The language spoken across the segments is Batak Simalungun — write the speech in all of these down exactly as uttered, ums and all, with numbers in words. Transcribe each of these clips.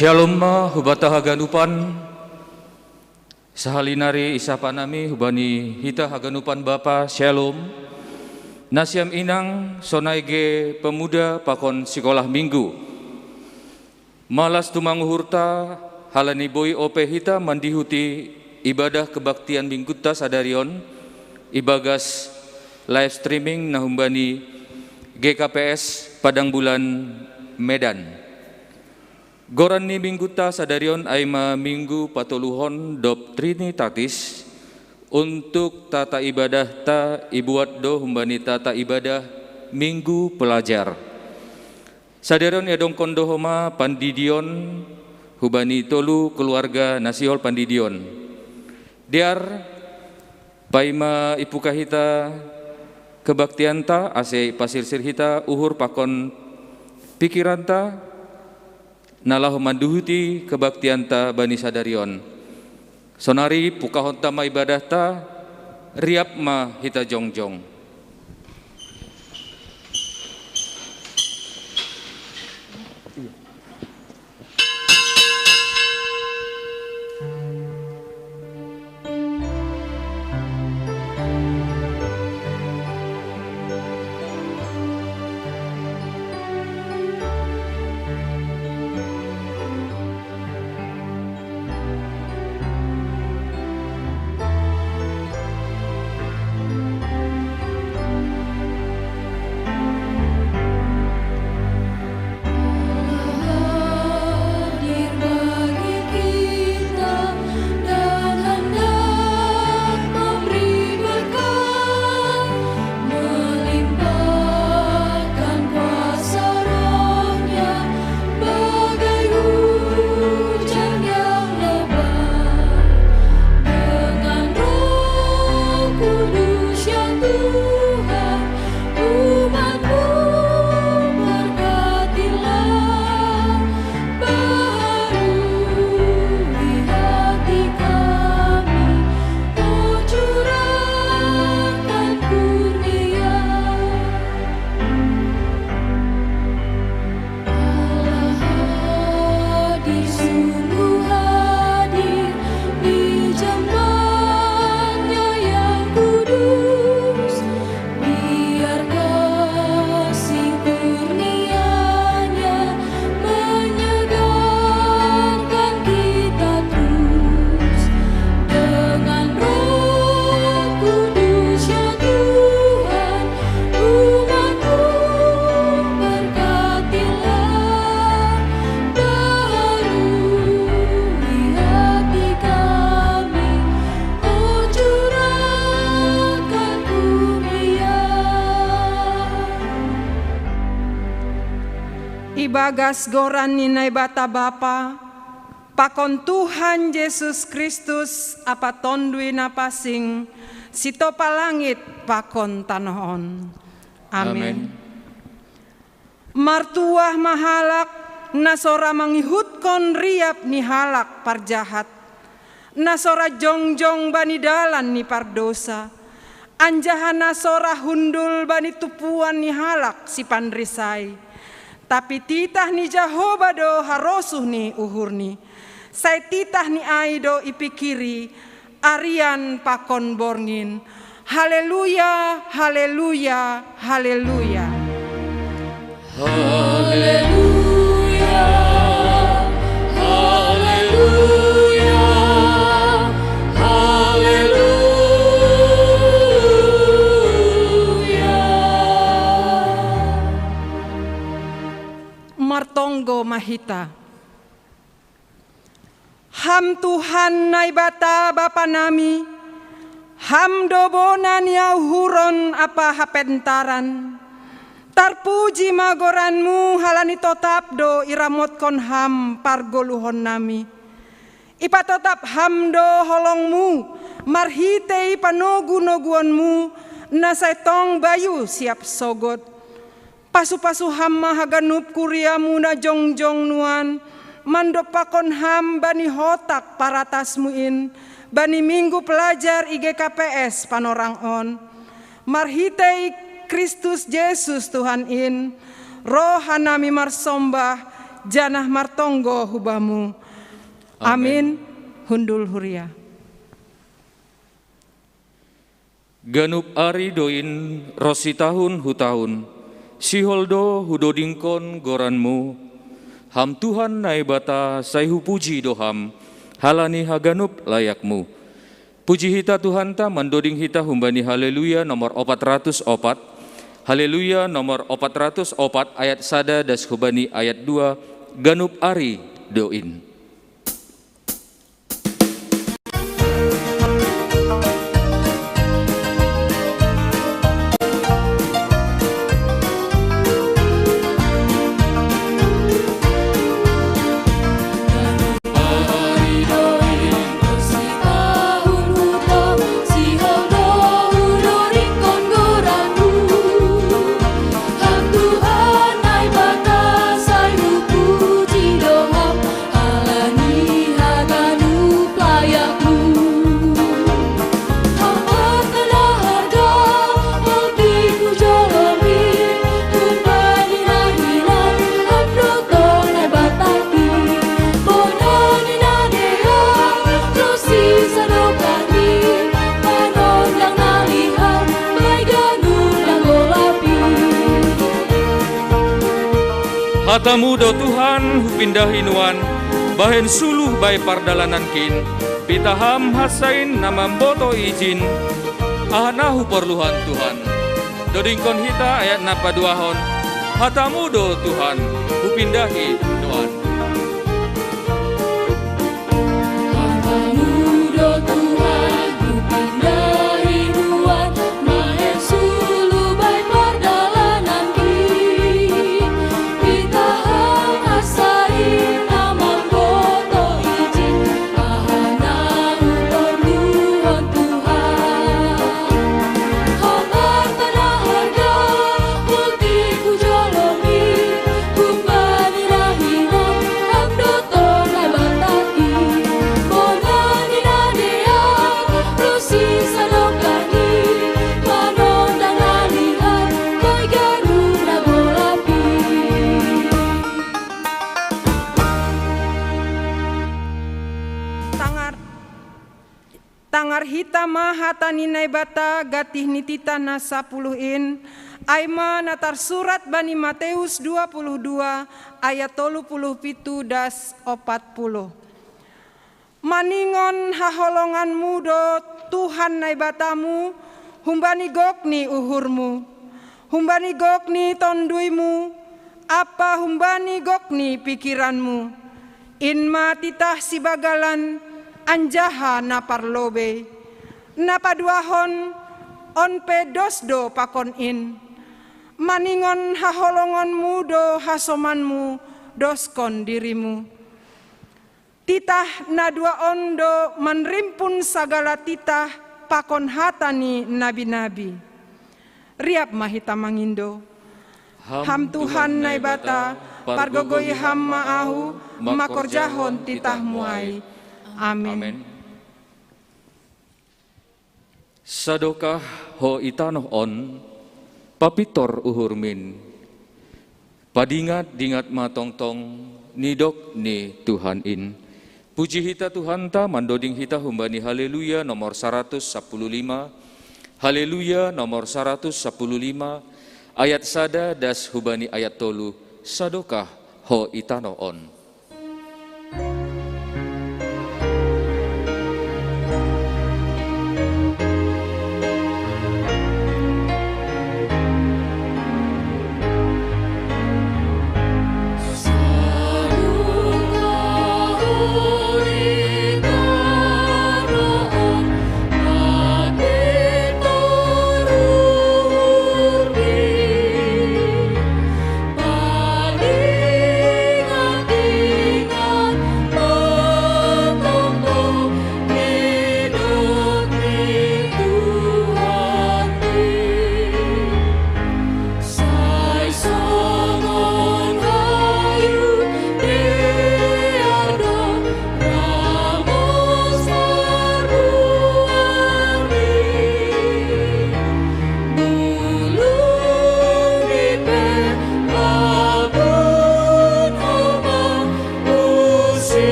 Shalom ma hubata haganupan. Sahali nari isapa nami hubani hita haganupan bapa, shalom. Nasiam inang, sonai ge pemuda pakon sikolah minggu. Malas tumang uhurta, halani boi ope hita mandihuti ibadah kebaktian mingguta sadarion, ibagas live streaming na humbani G K P S Padang Bulan, Medan. Goran ni mingguta sadarion ai ma minggu patoluhon dob Trinitatis. Untuk tata ibadahta ibuat do humbani tata ibadah minggu pelajar. Sadarion iadongkon do homa pandidion hubani tolu keluarga na sihol pandidion. Dear, paima ipuka hita kebaktianta ase ipasirsir hita uhur pakon pikiranta na laho manduhuti kebaktianta bani sadarion. Sonari pukahonta ma ibadahta, riap ma hita jongjong. Ibagas goran ni Naibata Bapa, pakon Tuhan Jesus Kristus, Apa Tondui na pasing, sitopa langit pakon tanoh on. Amen. Martuah ma halak na so ra mangihutkon riap ni halak parjahat, na so ra jongjong bani dalan ni pardousa, anjaha na so ra hundul bani tumpuan ni halak sipanrisai. Tapi titah ni Jahowa do harosuh ni uhurni. Sai titah ni ai do ipingkiri arian pakon borngin. Haleluya, haleluya, haleluya. Haleluya, haleluya, haleluya. Martonggo ma hita. Ham Tuhan Naibata Bapa nami, Ham do bona ni auhuron ampa hapentaran. Tarpuji ma goranMu halani totap do iramotkon Ham pargoluhon nami. Ipatotap Ham do holongMu marhitei panogu-noguonMu na sai tong bayu siap sogot. Pasu-pasu Ham ma haganup kuriaMu na jongjong nuan, mandompakkon Ham bani hotak paratasMu in, bani minggu pelajar i G K P S Panorang on. Marhitei Kristus Jesus Tuhan in, roha nami marsombah, janah martonggo hu Bamu. Amin. Amin. Hundul huria. Ganup ari do in, ronsi tahun hu tahun, sihol do hudodingkon goran-Mu. Ham Tuhan Naibata, sai hupuji do Ham, halani haganup layak-Mu. Puji hita Tuhanta mandoding hita humbani Haleluya nomor opat ratus opat. Haleluya nomor opat ratus opat, ayat sada das hubani ayat dua, ganup ari do in. Hata-Mu do Tuhan hupindahi nuan, bahen suluh bai pardalanankin, pitah Ham hansain na mamboto ijin, aha na huporluhon Tuhan. Dodingkon hita ayat na paduahon, Hata-Mu do Tuhan hupindahi nuan. Tangar, tangar hita ma hata ni Naibata, gantih ni titah na sapuluh in, ai ma na tarsurat bani Mateus dua puluh dua ayat tolu puluh pitu das opat puluh. Maningon haholongan-Mu do Tuhan Naibata-Mu, humbani gok ni uhur-Mu, humbani gok ni tonduy-Mu, ampa humbani gok ni pikiran-Mu. In ma titah sibagalan anjaha na parlobei. Na paduahon, on pe dos do pakon in. Maningon haholongan-Mu do hasoman-Mu, doskon diri-Mu. Titah na dua on do manrimpun sagala titah pakon hata ni nabi-nabi. Riap ma hita mangindo. Ham Tuhan Naibata, pargogoi Ham ma ahu, mangkorjahon titah-Mu ai. Amin. Amin. Sadokah Ho i tanoh on, papintor uhurmin, padingat-dingat ma tongtong nidok ni Tuhan in. Puji hita Tuhanta mandoding hita humbani Haleluya nomor saratus sapuluh lima, Haleluya nomor saratus sapuluh lima, ayat sada das hubani ayat tolu, Sadokah Ho i tanoh on.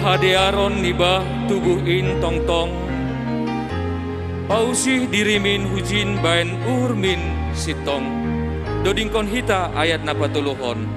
Adearon ni bah tubuh in tongtong, pausih dirimin hujin baen uhurmin sintong. Dodingkon hita ayat na patoluhon.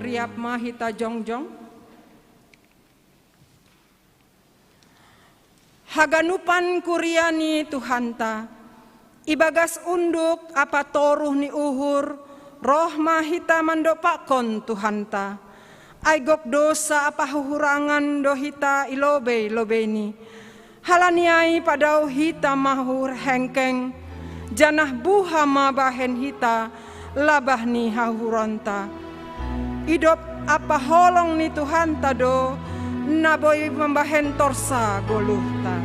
Riap ma hita jongjong. Haganupan kuria ni Tuhanta, ibagas unduk ampa toruh ni uhur, roh ma hita mandompakkon Tuhanta. Ai gok dousa ampa hahurangan do hita i lobei-lobeini. Halani ai padao hita ma uhur hengkeng, janah buha ma bahen hita labah ni hahuronta. Idop ampa holong ni Tuhanta do na boi mambahen torsa goluhta.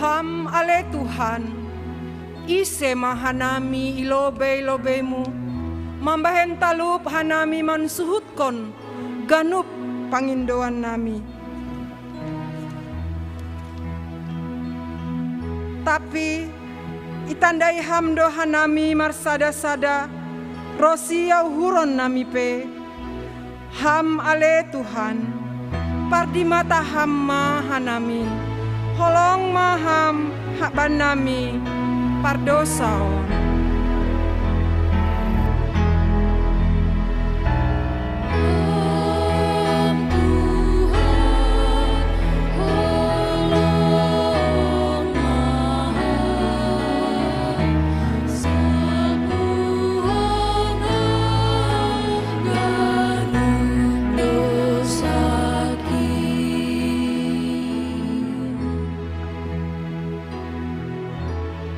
Ham ale Tuhan, ise ma hanami i lobei-lobeimu, mambahen talup hanami mansuhutkon ganup pangindoannami. Tapi itandai ham do hanami marsada-sada, ronsi ia uhuronnami pe. Ham ale Tuhan, pardimata ham ma hanami, holong ma ham ha bannami pardousaon.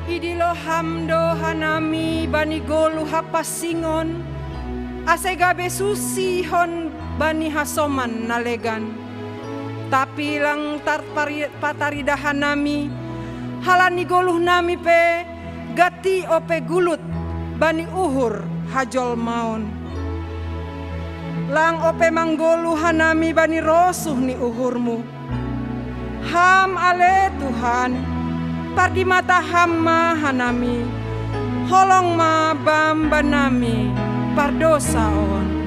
Idilo ham do hanami bani goluh hapansingon, ase gabe susi hon bani hasoman na legan. Tapi lang tarpari-, pataridah hanami, halani goluhnami pe ganti ope gulut bani uhur hajolmaon. Lang ope manggoluh hanami bani rosuh ni uhurmu. Ham ale Tuhan, pardimata ham ma hanami, holong ma bam bannami pardousaon.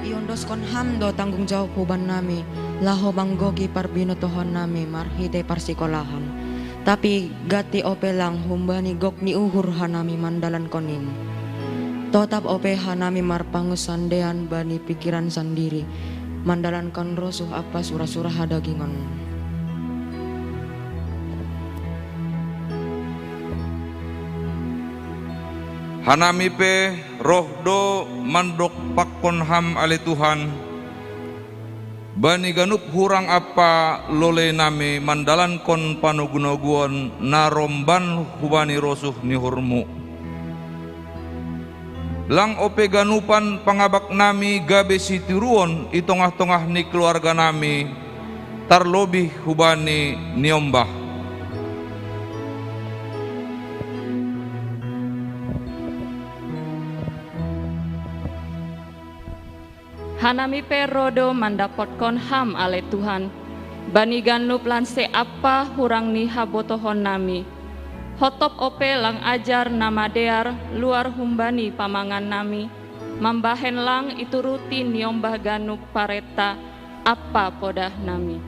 Iondoskon ham do tanggung jawab hu bannami, laho manggohi parbinotohonnami marhitei parsikolahan. Tapi ganti ope lang humbani gok ni uhur hanami mandalankon in. Totap ope hanami marpangunsandean bani pikiran sandiri, mandalankon rosuh ampa sura-sura hadagingon. Hanami pe roh do mandompakkon ham ale Tuhan, bani ganup hurang ampa loleinami mandalankon panogu-noguon na romban hubani rosuh ni uhurmu. Lang ope ganupan pangabaknami gabe sitiruon i tongah-tongah ni keluarganami, tarlobih hubani niombah. Hanami pe ro do mandapotkon Ham ale Tuhan, bani ganup lanse apa hurang ni habotohonnami. Hotop ope lang ajar na madear luar humbani pamangannami, mambahen lang ituruti niombah ganup parenta ampa podahnami.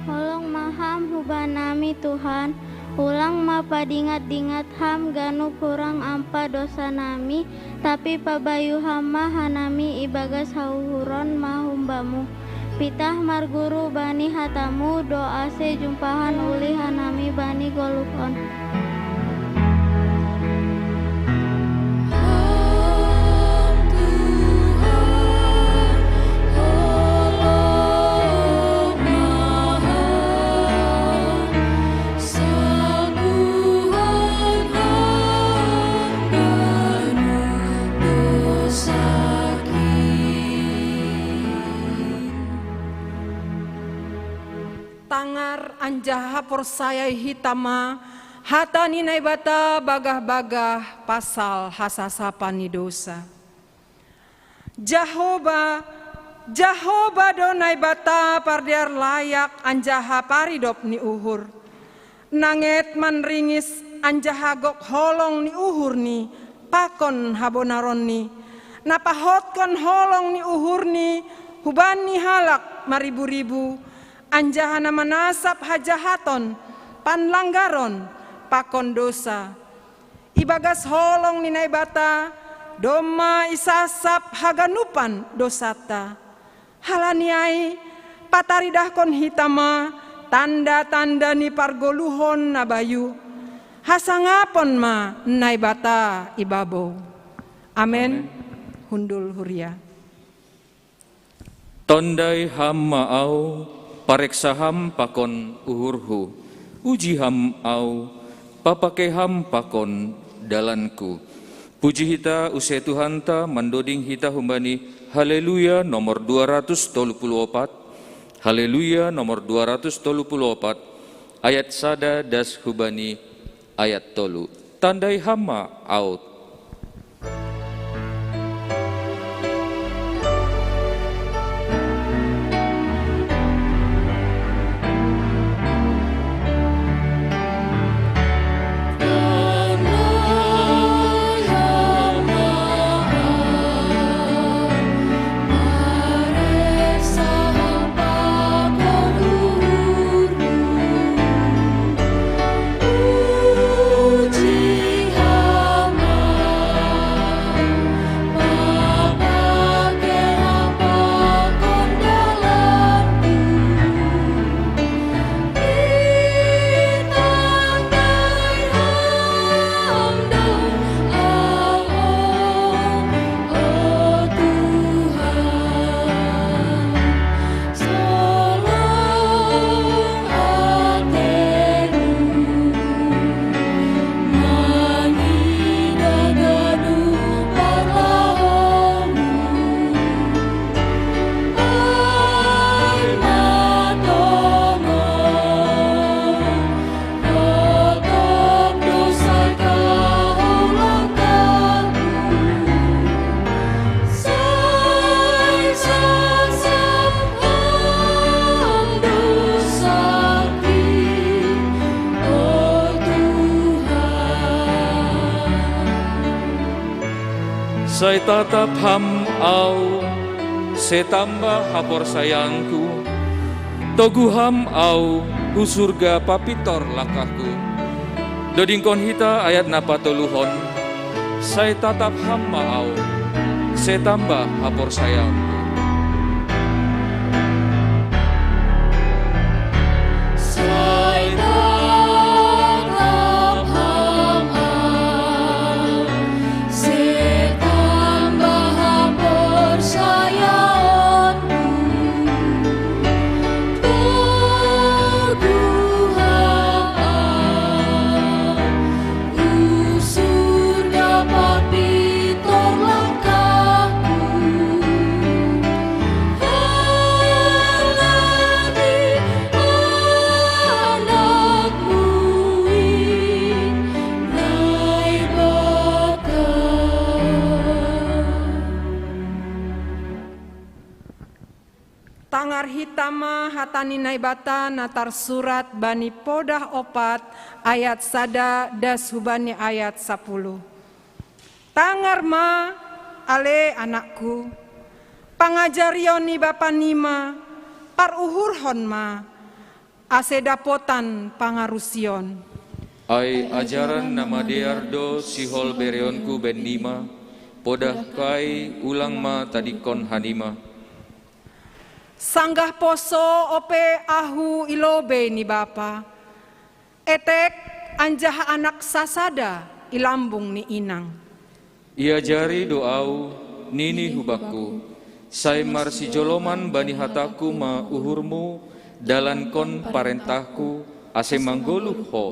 Holong ma Ham hubanami, Tuhan, ulang ma padingat-dingat Ham ganup hurang ampa dosanami, tapi pabayu Ham ma hanami ibagas hauhuron ma humbamu. Pitah marguru bani hatamu, do ase jumpahan ulih hanami bani goluh on. Tangar anjaha porsayai hita ma, hata ni Naibata bagah-bagah pasal hasasapan ni dosa. Jahowa, Jahowa do Naibata pardear layak anjaha paridop ni uhur. Nanget manringis anjaha gok holong ni uhurni pakon habonaronni, na pahotkon holong ni uhurni hubani halak maribu-ribu, anjaha na manasap hajahaton, panlanggaron, pakon dosa. Ibagas holong ni Naibata domma isasap haganupan dosanta. Halani ai, pataridahkon hita ma tanda-tanda ni pargoluhon na bayu, hasangapon ma Naibata i babou. Amen. Amen. Hundul huria. Tondai Ham ma au, pareksa Ham pakon uhurhu, uji Ham au, papake Ham pakon dalanku. Puji hita use Tuhanta mandoding hita humbani Haleluya nomor dua ratus tolu puluh opat, Haleluya nomor dua ratus tolu puluh opat, ayat sada das hubani ayat tolu. Tondai Ham ma au. Sai tatap Ham au, sai tambah haporsayaanku, togu Ham au, hu surga papintor langkahku. Dodingkon hita ayat na patoluhon, sai tatap Ham ma au, sai tambah haporsayaanku. Sai tatap Ham au, sai tambah haporsayaanku. Togu Ham au, hu surga papintor langkahku. Tangar hita ma hata ni Naibata na tarsurat bani Podah opat ayat sada das hubani ayat sapuluh. Tangar ma, ale anakku, pangajarion ni bapa nima, paruhurhon ma, ase dapotan pangarusion. Ai ajaran na madear do sihol bereonku bennima, podah kai ulang ma tadingkon hanima. Sanggah poso ope ahu i lobei ni bapa, etek anjaha anak sasada i lambung ni inang. Iajari do au, nini hubakku, sai marsijoloman bani hataku ma uhurmu, dalankon parentahku, ase manggoluh ho.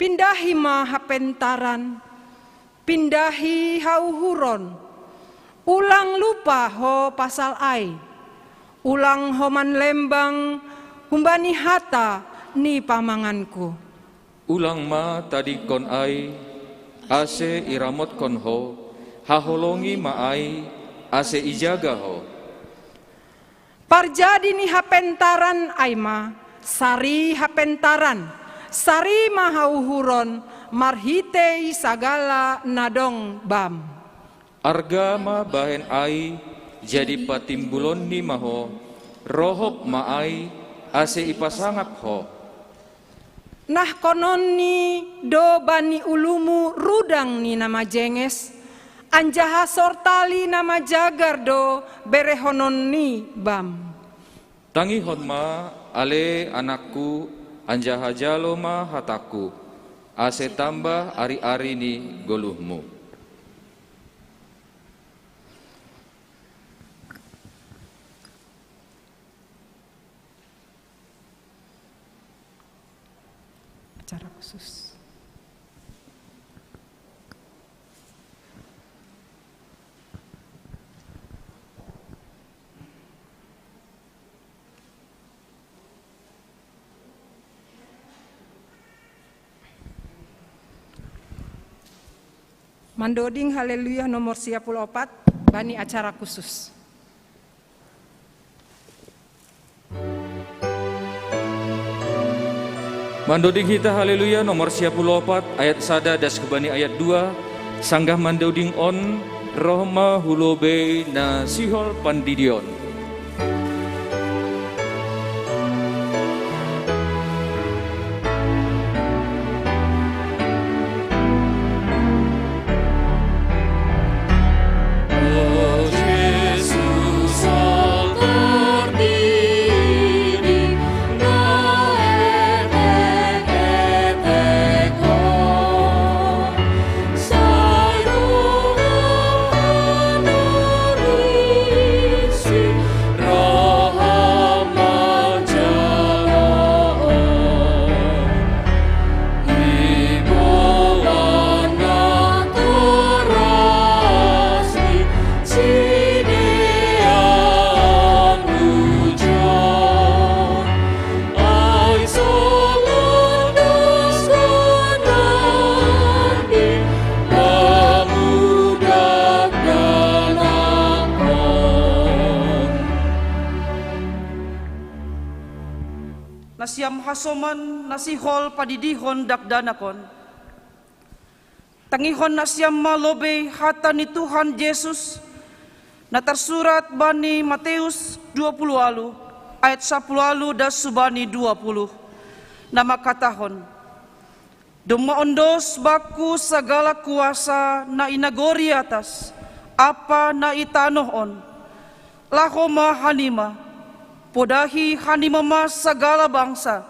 Pindahi ma hapentaran, pindahi hauhuron, ulang lupa ho pasal ai, ulang ho manlembang humbani hata ni pamanganku. Ulang ma tadingkon ai, ase iramotkon ho, haholongi ma ai, ase ijaga ho. Parjadi ni hapentaran ai ma, sari hapentaran, sari ma hauhuron marhitei sagala na dong bam. Arga ma bahen ai, jadi patimbulonni ma ho, rohop ma ai, ase ipasangap ho. Nahkononni do bani ulumu rudang ni na majenges, anjaha sortali na majagar do berehononni bam. Tangihon ma, ale anakku, anjaha jalo ma hatangku, ase tambah ari-ari ni goluhmu. Acara khusus. Mandoding Haleluya nomor sia puluh opat, bani acara khusus. Mandoding hita Haleluya nomor sia puluh opat, ayat sada das hubani ayat dua, sanggah mandoding on, roh ma hu lobei na sihol pandidion. Nasiam hasoman, na sihol padidihon dakdanak on. Tangihon nasiam ma lobei hata ni Tuhan Jesus, na tarsurat bani Mateus dua puluh alu, ayat sapuluh alu das hubani dua puluh, na mangkatahon: Domma ondos bakku sagala kuasa na i nagori atas, ampa na i tanoh on. Laho ma hanima, podahi hanima ma sagala bangsa,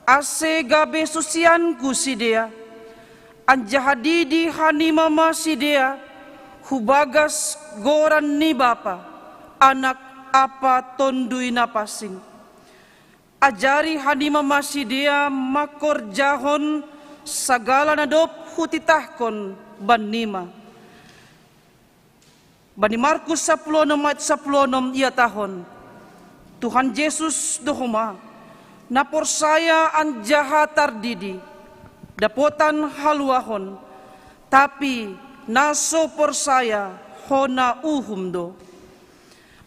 ase gabe susianku sidea, anjaha didi hanima ma sidea, hu bagas goran ni Bapa, Anak ampa Tonduy Napansing. Ajari hanima ma sidea mangkorjahon sagala na dob hutitahkon bannima. Bani Markus sapuluh onom ayat sapuluh onom ihatahon: Tuhan Jesus do homa, na porsaya anjaha tardidi, dapotan haluahon, tapi na so porsaya hona uhum do.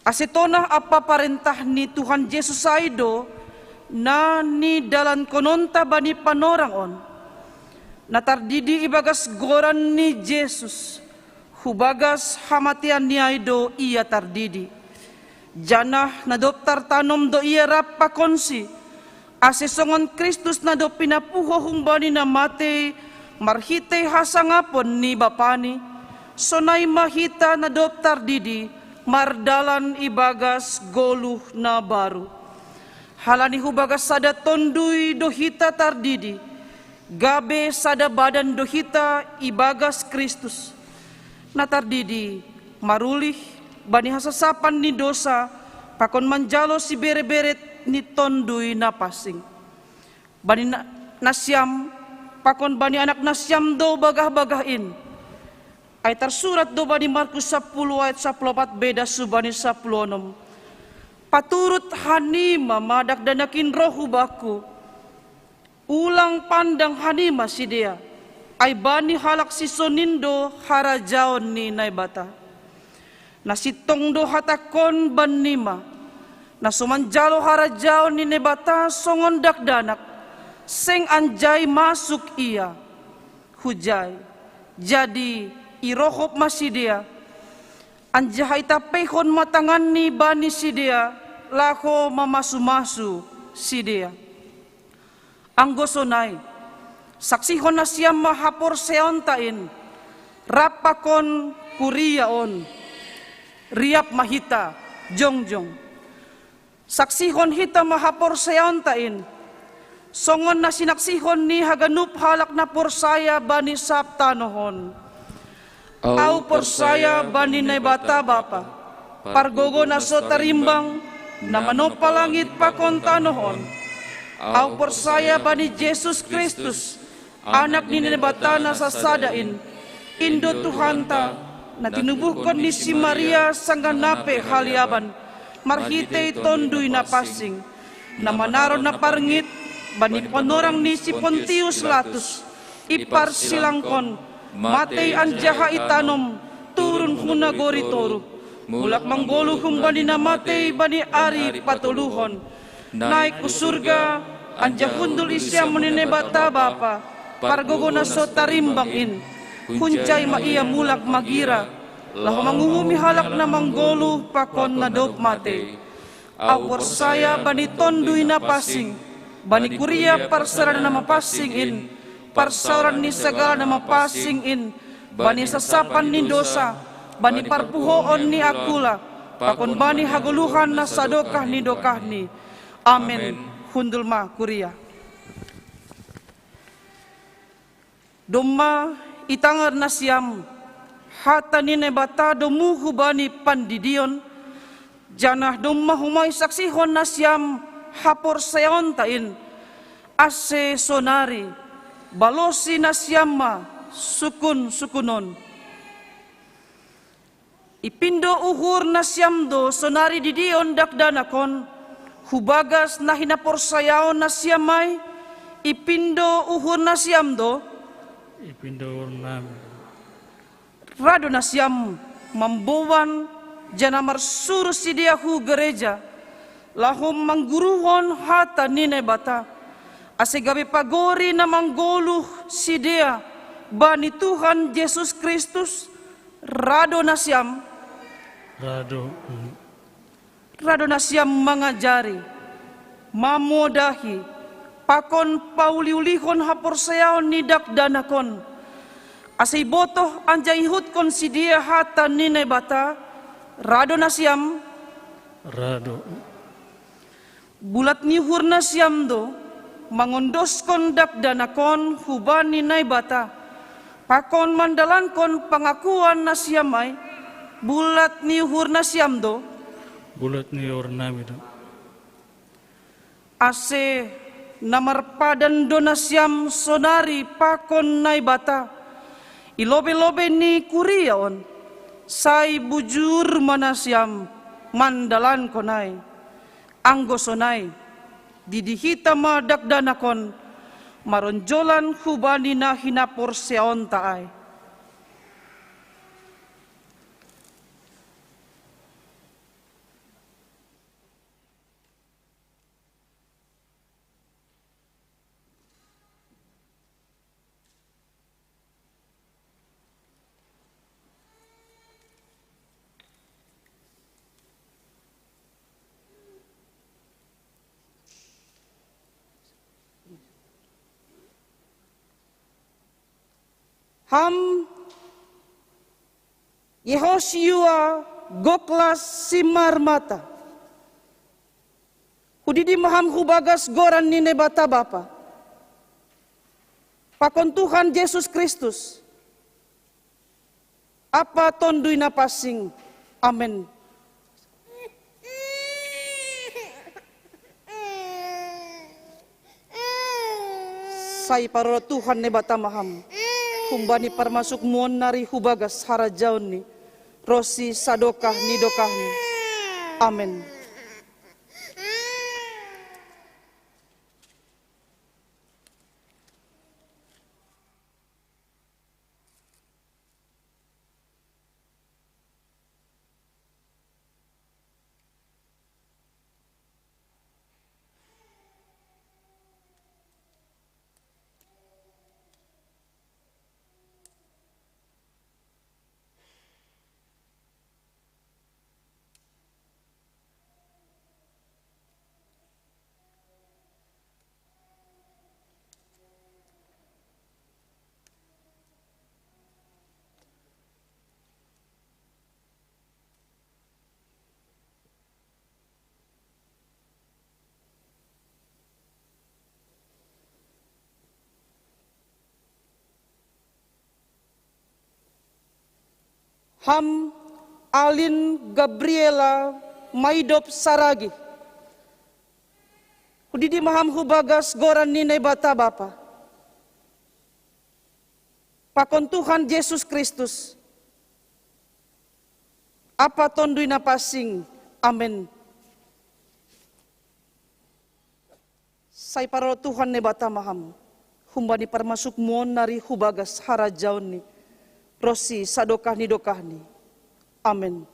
Ase tonah ampa parentah ni Tuhan Jesus ai do na nidalankononta bani panorang on, na tardidi ibagas goran ni Jesus, hubagas hamateanni ai do ia tardidi. Janah na dob tartanom do ia rap pakonsi, ase songon Kristus na dob pinapuho humbani na matei marhitei hasangapon ni Bapani, sonai ma hita na dob tardidi mardalan ibagas goluh na baru. Halani hubagas sada tondui do hita tardidi, gabe sada badan do hita ibagas Kristus, na tardidi marulih bani hasasapan ni dosa, pakon manjalo sibereberet ni Tondui Na Pansing. Bani na, nasiam, pakon bani anak nasiam do bagah-bagah in. Ai tarsurat do bani Markus sapuluh ayat sapuluh opat beda subani sapuluh onom. Paturut hanima ma dakdanak in roh hu bangku. Ulang pandang hanima sidea, ai bani halak sisonin do harajaon ni Naibata. Na sintong do hatangkon bannima, na so manjalo harajaon ni Naibata songon dakdanak, seng anjai masuk ia. Hujai, jadi irohop ma sidea, anjaha itampeihon ma tanganni bani sidea, laho mamasu-masu sidea. Anggo sonai, saksihon nasiam ma haporseaonta in, rap pakon kuria on. Riap ma hita, jongjong. Saksihon hita ma haporseaonta in, songon na sinaksihon ni haganup halak na porsaya bani sab tanoh on. Ahu porsaya bani Naibata Bapa, pargogo na so tarimbang, na manompa langit pakon tanoh on. Ahu porsaya bani Jesus Kristus, Anak ni Naibata na sasada in, in do Tuhanta, na tinubuhkon ni si Maria sanggah na pe haliaban, marhitei Tondui Na Pansing, na manaron na parngit bani panorang ni si Pontius Latus, iparsilangkon, matei anjaha itanom, turun hu nagori toruh, mulak manggoluh humbani na matei bani ari patoluhon, naik hu surga, anjaha hundul i siamun ni Naibata Bapa, pargogo na so tarimbang in, hunjai ma ia mulak magira, laho manguhumi halak na manggoluh pakon na dob matei. Ahu porsaya bani Tondui Na Pansing, bani kuria parserahan na mapansing in, parsaoran ni sagala na mapansing in, bani sasapan ni dosa, bani parpuhoon ni angkula, pakon bani hagoluhan na sadokah ni dokahni. Amen. Hundul ma kuria. Domma itangar nasiam hata ni Naibata domu hubani pandidion, janah domma homa isaksihon nasiam haporseaonta in, ase sonari balosi nasiam ma sukun-sukun on. Ipindo uhur nasiam do sonari didion dakdanak on, hubagas na hinaporsayaon nasiam ai, ipindo uhur nasiam do. Ipindo uhur nami. Rado nasiam mamboan, janah marsuru sidea hu gereja, laho mangguruhon hata ni Naibata, ase gabe pagori na manggoluh sidea bani Tuhan Jesus Kristus. Rado nasiam. Rado. Rado nasiam mangajari, mamodahi, pakon pauliulihon haporseaon ni dakdanak on, ase ibotoh anjaha iihutkon sidea hata ni Naibata. Rado nasiam. Rado. Bulat ni uhur nasiam do mangondoskon dakdanak on hubani Naibata, pakon mandalankon pangakuan nasiam ai. Bulat ni uhur nasiam do. Bulat ni uhur nami do. Ase na marpadan do nasiam sonari pakon Naibata i lobei-lobei ni kuria on, sai bujur ma nasiam mandalankon ai. Anggo sonai, didi hita ma dakdanak on maronjolan hubani na hinaporseaonta ai. Ham Yehosiua Goklas Simarmata. Hudidi maham hubagas goran ni Naibata Bapa, pakon Tuhan Jesus Kristus, Apa Tondui Na Pansing. Amen. Sai paroro Tuhan Naibata maham, humbani parmasuk muon nari hubagas harajaon ni, ronsi sadokah ni dokahni. Amen. Ham Alin Gabriela Maidop Saragi. Hudidi maham hubagas goran ni Naibata Bapa, pakon Tuhan Jesus Kristus, Apa Tondui Na Pansing. Amen. Sai paroro Tuhan Naibata maham, humbani parmasuk muon nari hubagas harajaon ni, ronsi sadokah ni dokahni. Amen.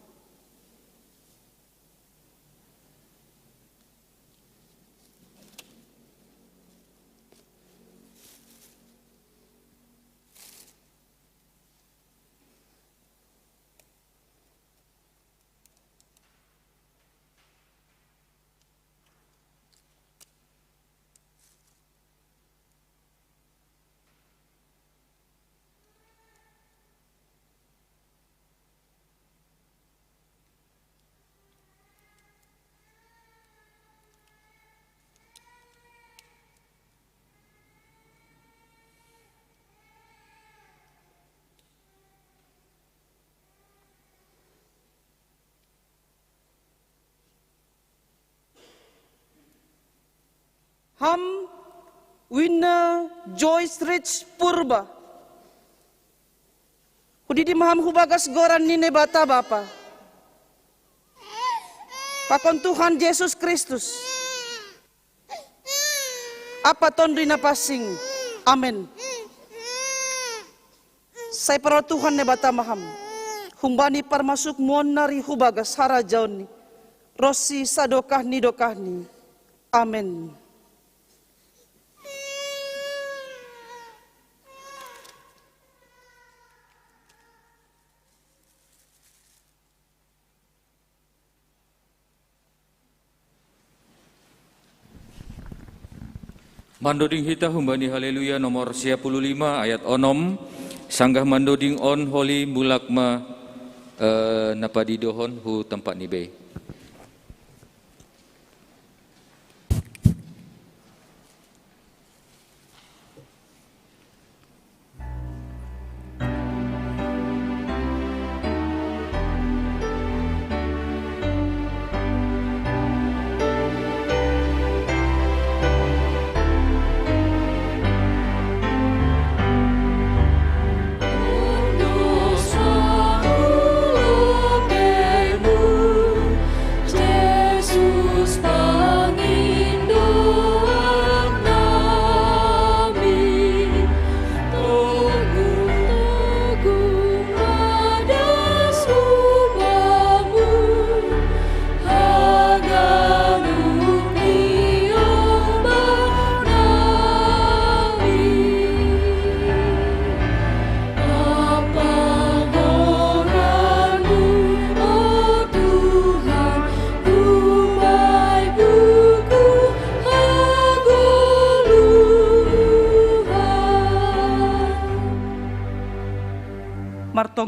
Ham Wina Joyce Rich Purba. Hudidi maham hubagas goran ni Naibata Bapa, pakon Tuhan Jesus Kristus, Apa Tondui Na Pansing. Amen. Sai paroro Tuhan Naibata maham, humbani parmasuk muon nari hubagas harajaon ni, ronsi sadokah ni dokahni. Amen. Mandoding hita humbani Haleluya nomor sia puluh lima ayat onom, sanggah mandoding on holi mulak ma, eh, na padidohon hu tempat ni bei.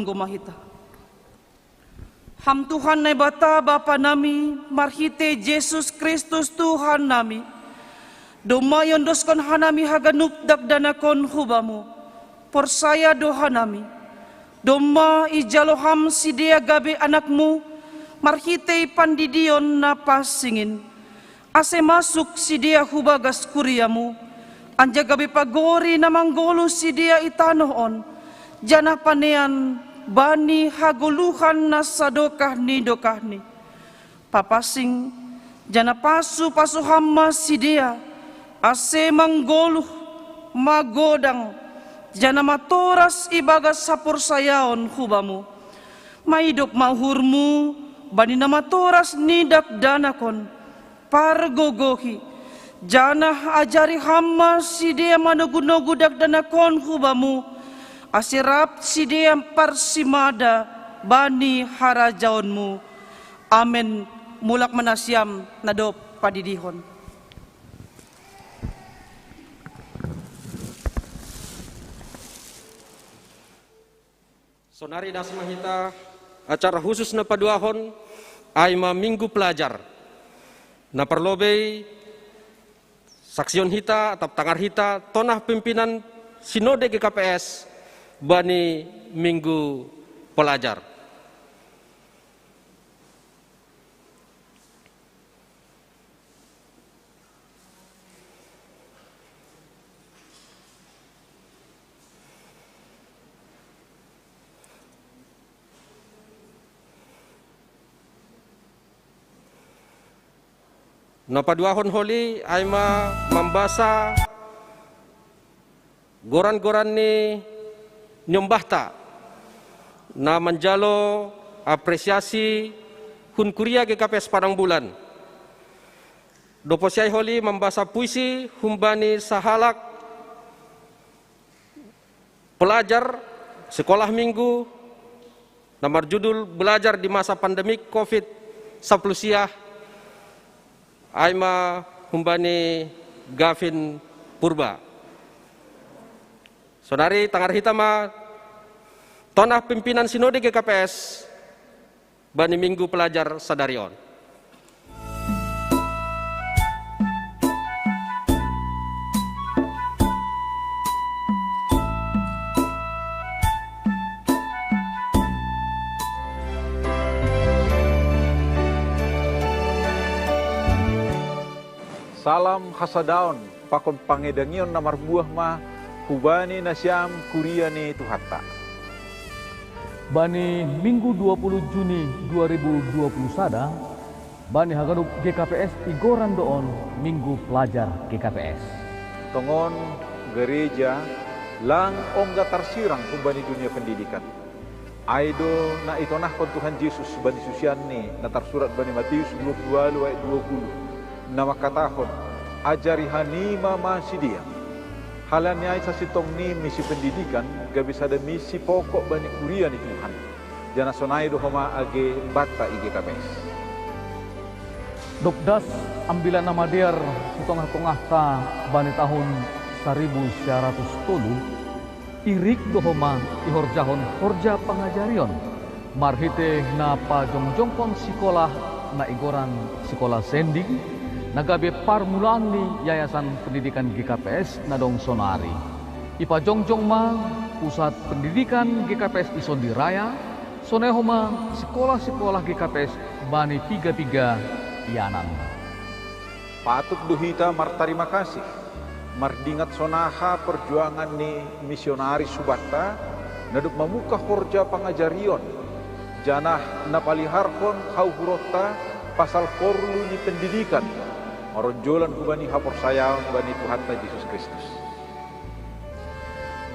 Goma hita. Ham Tuhan Naibata Bapa nami, marhite Jesus Kristus Tuhan nami, domma iondoskon hanami haganup dakdanakon hu Bamu. Porsaya do hanami, domma ijalo Ham sidea gabe anakMu, marhitei pandidion na pansing in, ase masuk sidea hu bagas kuriaMu, anjaha gabe pagori na manggoluh sidea i tanoh on, janah panean bani hagoluhan na sadokah ni dokahni. Papansing, janah pasu-pasu Ham ma sidea, ase manggoluh, magodang, janah matoras ibagas haporsayaon hu Bamu. Maidop ma uhurMu bani na matoras ni dakdanakon, pargogohi, janah ajari Ham ma sidea manogu-nogu dakdanakon hu Bamu, ase rap sidea parsimada bani harajaonMu. Amen. Mulak ma nasiam na dob padidihon. Sonari das ma hita acara khusus na paduahon, ai ma Minggu Pelajar. Na parlobei, saksihon hita atap tangar hita tonah pimpinan Sinode G K P S bani Minggu Pelajar. Na paduahon holi ai ma mambasa goran-goran ni niombahta na manjalo apresiasi hun kuria G K P S Padang Bulan. Dob posi ai holi mambasa puisi humbani sahalak pelajar sekolah minggu na marjudul Belajar di Masa Pandemi covid sapuluh siah, ai ma humbani Gavin Purba. Sonari tangar hita ma tonah pimpinan Sinode G K P S bani Minggu Pelajar sadari on. Salam hasadaon pakon pangidangion na marbuah ma hubani nasiam kuria ni Tuhanta. Bani Minggu dua puluh Juni dua ribu dua puluh sada, bani haganup G K P S igoran do on Minggu Pelajar G K P S. Tongon gereja lang ongga tarsirang humbani dunia pendidikan. Ai do na itonahkon Tuhan Jesus bani susianNi na tarsurat bani Matius dua puluh walu ayat dua puluh, na mangkatahon, "Ajari hanima ma sidea." Halani ai sasintongni misi pendidikan gabe sada misi pokok bani kuria ni Tuhan. Janah sonai do homa age banta i G K P S. Dob das Ambilan Namadear hu tongah-tongahta bani tahun saribu sia ratus tolu, irik do homa ihorjahon horja pangajarion marhitei na pajongjongkon sikolah na igoran Sikola Sending, na gabe parmulaan ni Yayasan Pendidikan G K P S na dong sonari. Ipajongjong ma pusat pendidikan G K P S i Sondi Raya, sonai homa sikolah-sikolah G K P S bani piga-piga ianan. Patut do hita martarima kasih, mardingat sonaha perjuangan ni misionaris hubanta, na dob mamungkah horja pangajarion, janah na paliharhon hauhuronta pasal porlu ni pendidikan, maronjolan hubani haporsayaon bani Tuhanta Jesus Kristus.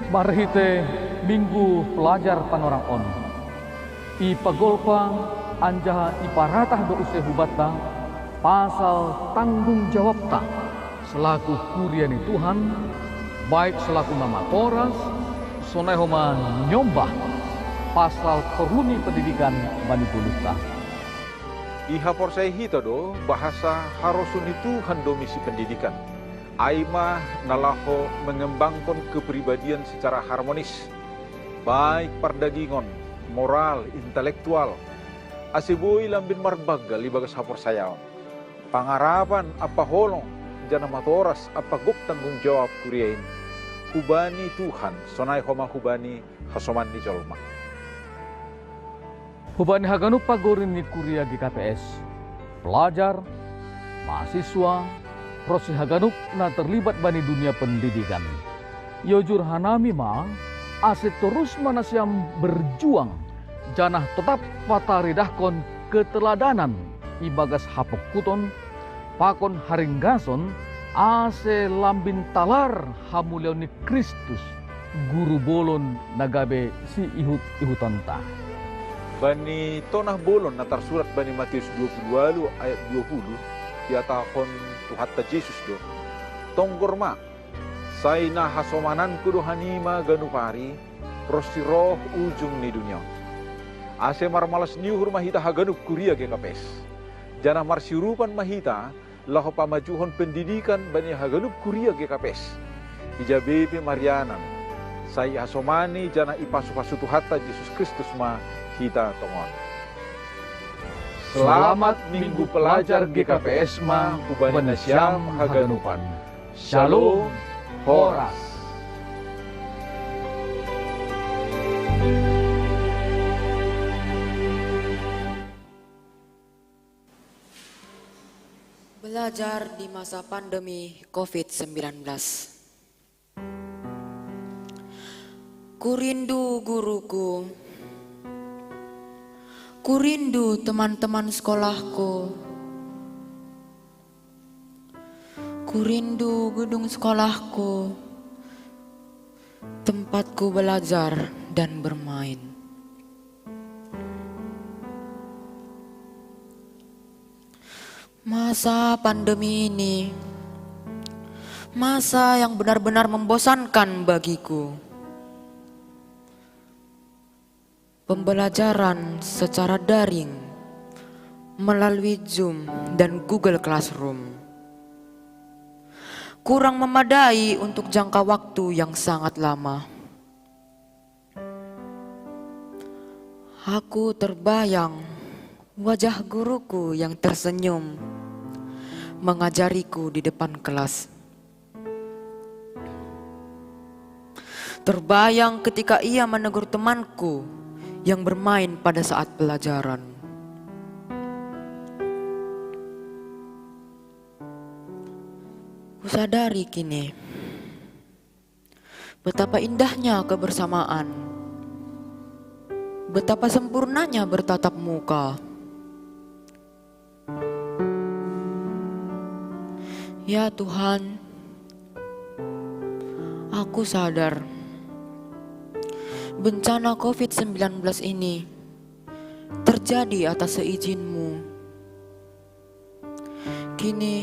Marhitei Minggu Pelajar panorang on, ipagolpa anjaha iparatah do use hubanta pasal tanggung jawabta selaku kuria ni Tuhan, baik selaku na matoras, sonai homa niombah pasal porlu ni pendidikan bani goluhta. Ihaporseai hita do bahasa harosuh ni Tuhan do misi pendidikan. Ai ma na laho mengembangkon kepribadian secara harmonis, baik pardagingon, moral, intelektual, ase boi lambin marbanggal ibagas haporsayaon, pangarapan ampa holong, janah matoras ampa gok tanggung jawab kuria in hubani Tuhan, sonai homa hubani hasoman ni jolma. Hubani haganup pagorin ni kuria G K P S, pelajar, mahasiswa, ronsi haganup na terlibat bani dunia pendidikan. Iojur hanami ma, ase torus ma nasiam berjuang, janah totap pataridahkon keteladanan ibagas hapongkuton pakon haringgason, ase lambin talar hamuliaon ni Kristus, guru bolon na gabe siihut-ihutonta. Bani tonah bolon na tarsurat bani Matius dua puluh walu ayat dua puluh, ihatahon Tuhanta Jesus do: Tonggor ma, sai na hasomananku do hanima ganup ari, ronsi roh ujung ni dunia on. Ase marmalas ni uhur ma hita haganup kuria G K P S, janah marsiurupan ma hita laho pamajuhon pendidikan bani haganup kuria G K P S. Ija be pe marianan, sai ihasomani janah ipasu-pasu Tuhanta Jesus Kristus ma hita tongon. Selamat Minggu Pelajar G K P S ma hubani nasiam haganupan. Shalom, horas. Belajar di masa pandemi covid sembilan belas. Kurindu guruku. Kurindu teman-teman sekolahku. Kurindu gedung sekolahku, tempatku belajar dan bermain. Masa pandemi ini, masa yang benar-benar membosankan bagiku. Pembelajaran secara daring melalui Zoom dan Google Classroom kurang memadai untuk jangka waktu yang sangat lama. Aku terbayang wajah guruku yang tersenyum mengajariku di depan kelas. Terbayang ketika ia menegur temanku yang bermain pada saat pelajaran. Kusadari kini betapa indahnya kebersamaan, betapa sempurnanya bertatap muka. Ya Tuhan, aku sadar bencana covid sembilan belas ini terjadi atas seizin-Mu. Kini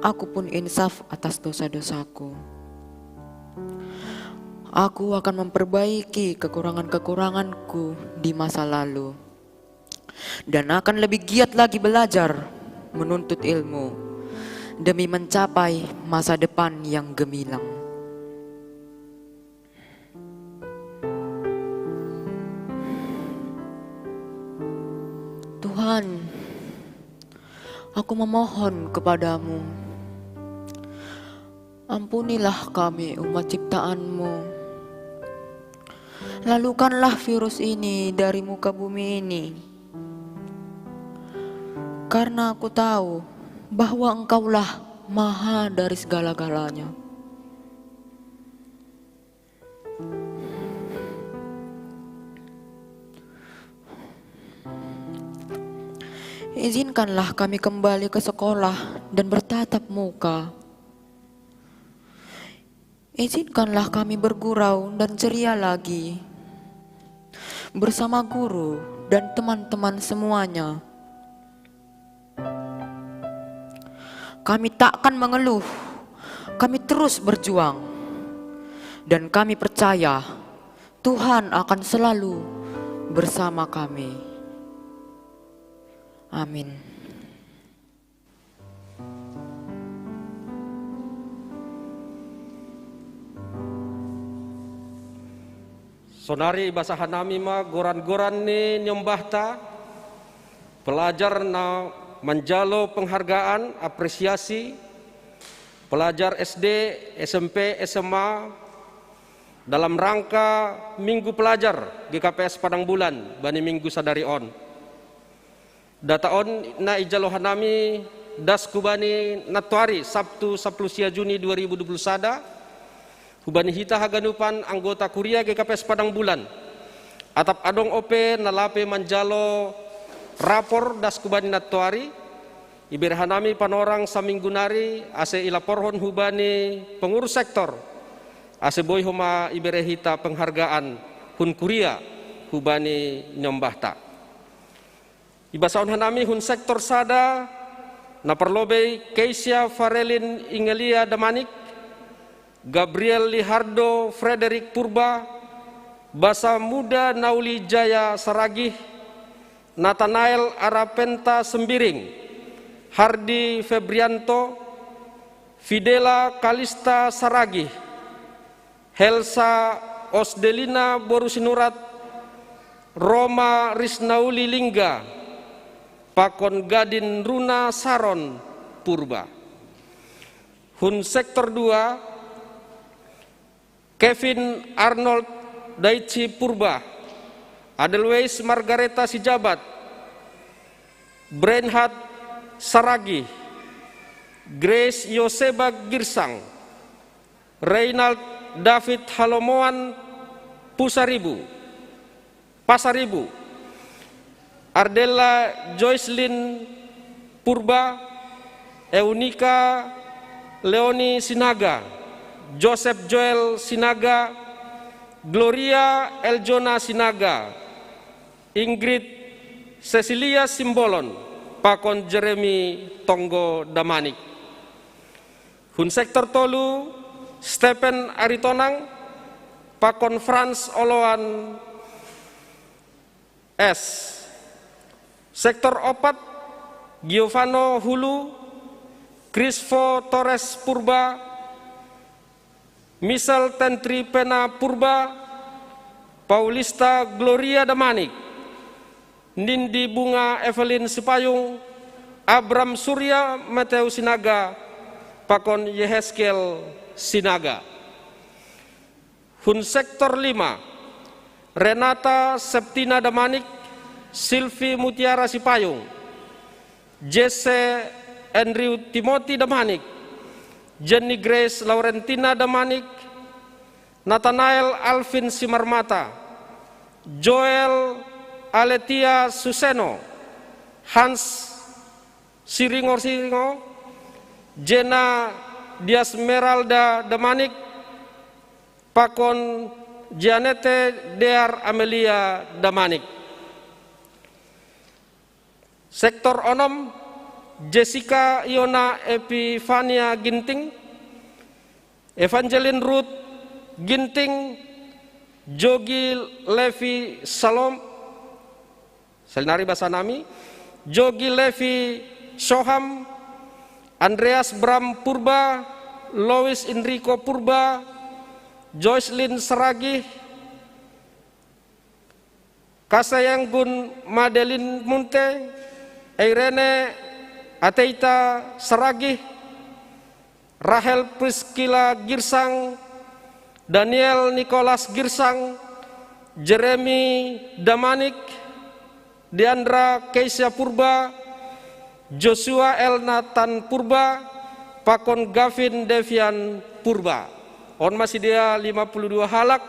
aku pun insaf atas dosa-dosaku. Aku akan memperbaiki kekurangan-kekuranganku di masa lalu dan akan lebih giat lagi belajar menuntut ilmu demi mencapai masa depan yang gemilang. Tuhan, aku memohon kepada-Mu, ampunilah kami umat ciptaan-Mu. Lalukanlah virus ini dari muka bumi ini. Karena aku tahu bahwa Engkaulah maha dari segala-galanya. Izinkanlah kami kembali ke sekolah dan bertatap muka. Izinkanlah kami bergurau dan ceria lagi bersama guru dan teman-teman semuanya. Kami tak akan mengeluh, kami terus berjuang, dan kami percaya Tuhan akan selalu bersama kami. Amin. Sonari ibasahan nami ma goran-goran ni niombahta, pelajar na manjalo penghargaan, apresiasi, pelajar S D, S M P, S M A, dalam rangka Minggu Pelajar G K P S Padang Bulan bani minggu sadari on. Data on na ijalo hanami das hubani nantoari Sabtu sapuluh sia Juni dua ribu dua puluh sada, hubani hita haganupan anggota kuria G K P S Padang Bulan. Atap adong ope na lape manjalo rapor das hubani nantoari, ibere hanami panorang saminggu nari ase ilaporhon hubani pengurus sektor, ase boi homa ibere hita penghargaan hun kuria hubani niombahta. Ibasahon hanami hun sektor sada, na parlobei Keisha Farelin Ingelia Damanik, Gabriel Lihardo Frederick Purba, Basa Muda Nauli Jaya Saragih, Nathanael Arapenta Sembiring, Hardi Febrianto, Fidela Kalista Saragih, Helsa Osdelina Boru Sinurat, Roma Risnauli Lingga, pakon Gadin Runa Saron Purba. Hun sektor dua, Kevin Arnold Daichi Purba, Adelweis Margareta Sijabat, Brenhard Saragi, Grace Yoseba Girsang, Reynald David Halomoan Pusaribu, Pasaribu, Ardella Joycelyn Purba, Eunika Leoni Sinaga, Joseph Joel Sinaga, Gloria Eljona Sinaga, Ingrid Cecilia Simbolon, pakon Jeremy Tonggo Damanik. Hun sektor tolu, Stephen Aritonang, pakon Franz Oloan S. Sektor opat, Giovanni Hulu, Crispo Torres Purba, Michel Tentri Pena Purba, Paulista Gloria Damanik, Nindi Bunga Evelyn Sipayung, Abram Surya Mateo Sinaga, pakon Yehezkiel Sinaga. Hun sektor lima, Renata Septina Damanik, Silvi Mutiara Sipayung, Jesse Andrew Timothy Damanik, Jenny Grace Laurentina Damanik, Nathanael Alvin Simarmata, Joel Aletia Suseno, Hans Siringo-Siringo, Jena Diasmeralda Damanik, pakon Janete Dear Amelia Damanik. Sektor onom, Jessica Iona Epifania Ginting, Evangeline Ruth Ginting, Jogi Levi Salom, salinari basa nami, Jogi Levi Soham, Andreas Bram Purba, Lois Enrico Purba, Joycelyn Saragih, Kasayanggun Madeline Munte, Irene Ateita Saragih, Rahel Priscilla Girsang, Daniel Nicholas Girsang, Jeremy Damanik, Diandra Keisha Purba, Joshua Elnathan Purba, pakon Gavin Devian Purba. On ma sidea lima puluh dua halak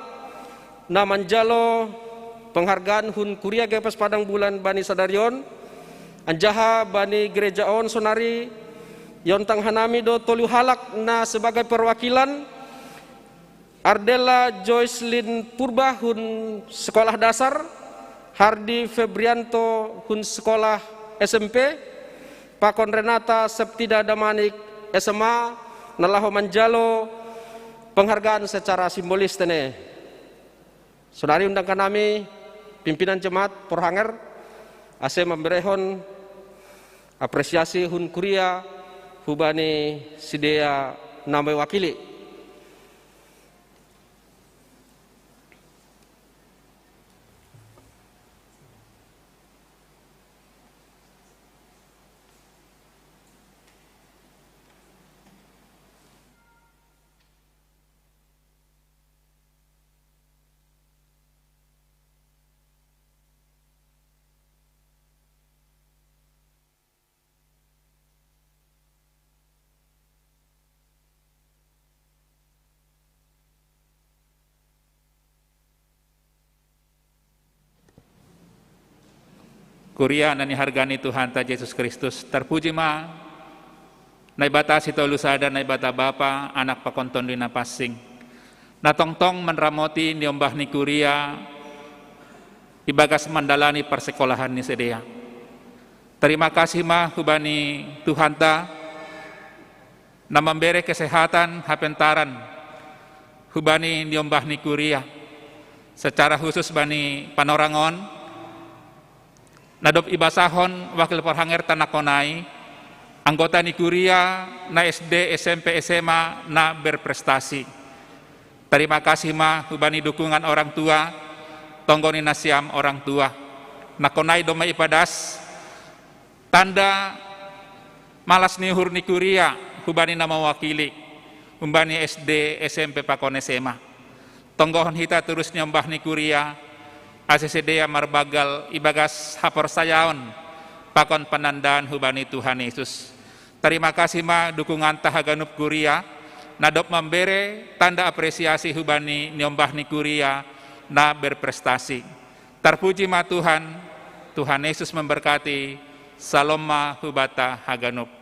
na manjalo penghargaan hun kuria G K P S Padang Bulan bani sadari on. Anjaha bani gereja on sonari iontang hanami do tolu halak na sebagai perwakilan, Ardella Joycelyn Purba hun sekolah dasar, Hardi Febrianto hun sekolah S M P, pakon Renata Septida Damanik S M A, na laho manjalo penghargaan secara simbolis tene. Sonari undangkan nami pimpinan jemaat Porhanger ase mamberehon apresiasi hun kuria hubani sidea na mewakili. Kuria na nihargani Tuhanta Jesus Kristus, tarpuji ma Naibata sitolu sada, Naibata Bapa, Anak pakon Tondi Napansing. Na tongtong manramoti niombah ni kuria ibagas mandalani parsekolahan ni sidea. Tarima kasih ma hubani Tuhanta na mambere kesehatan hapentaran hubani niombah ni kuria. Secara khusus bani panorangon, na dob ibasahon wakil parhanger tanakonai, anggota ni kuria na S D, S M P, S M A na berprestasi. Tarima kasih ma hubani dukungan orang tua, tonggo ni nasiam orang tua. Nakonai domma ipadas tanda malas ni uhur ni kuria hubani na mawakili, humbani S D, S M P pakon S M A. Tonggohon hita torus niombah ni kuria, ase sidea marbagal ibagas haporsayaon pakon panandaan hubani Tuhan Yesus. Tarima kasih ma dukunganta haganup kuria, na dob mambere tanda apresiasi hubani niombah ni kuria na berprestasi. Tarpuji ma Tuhan. Tuhan Yesus memberkati. Salom ma hubata haganup.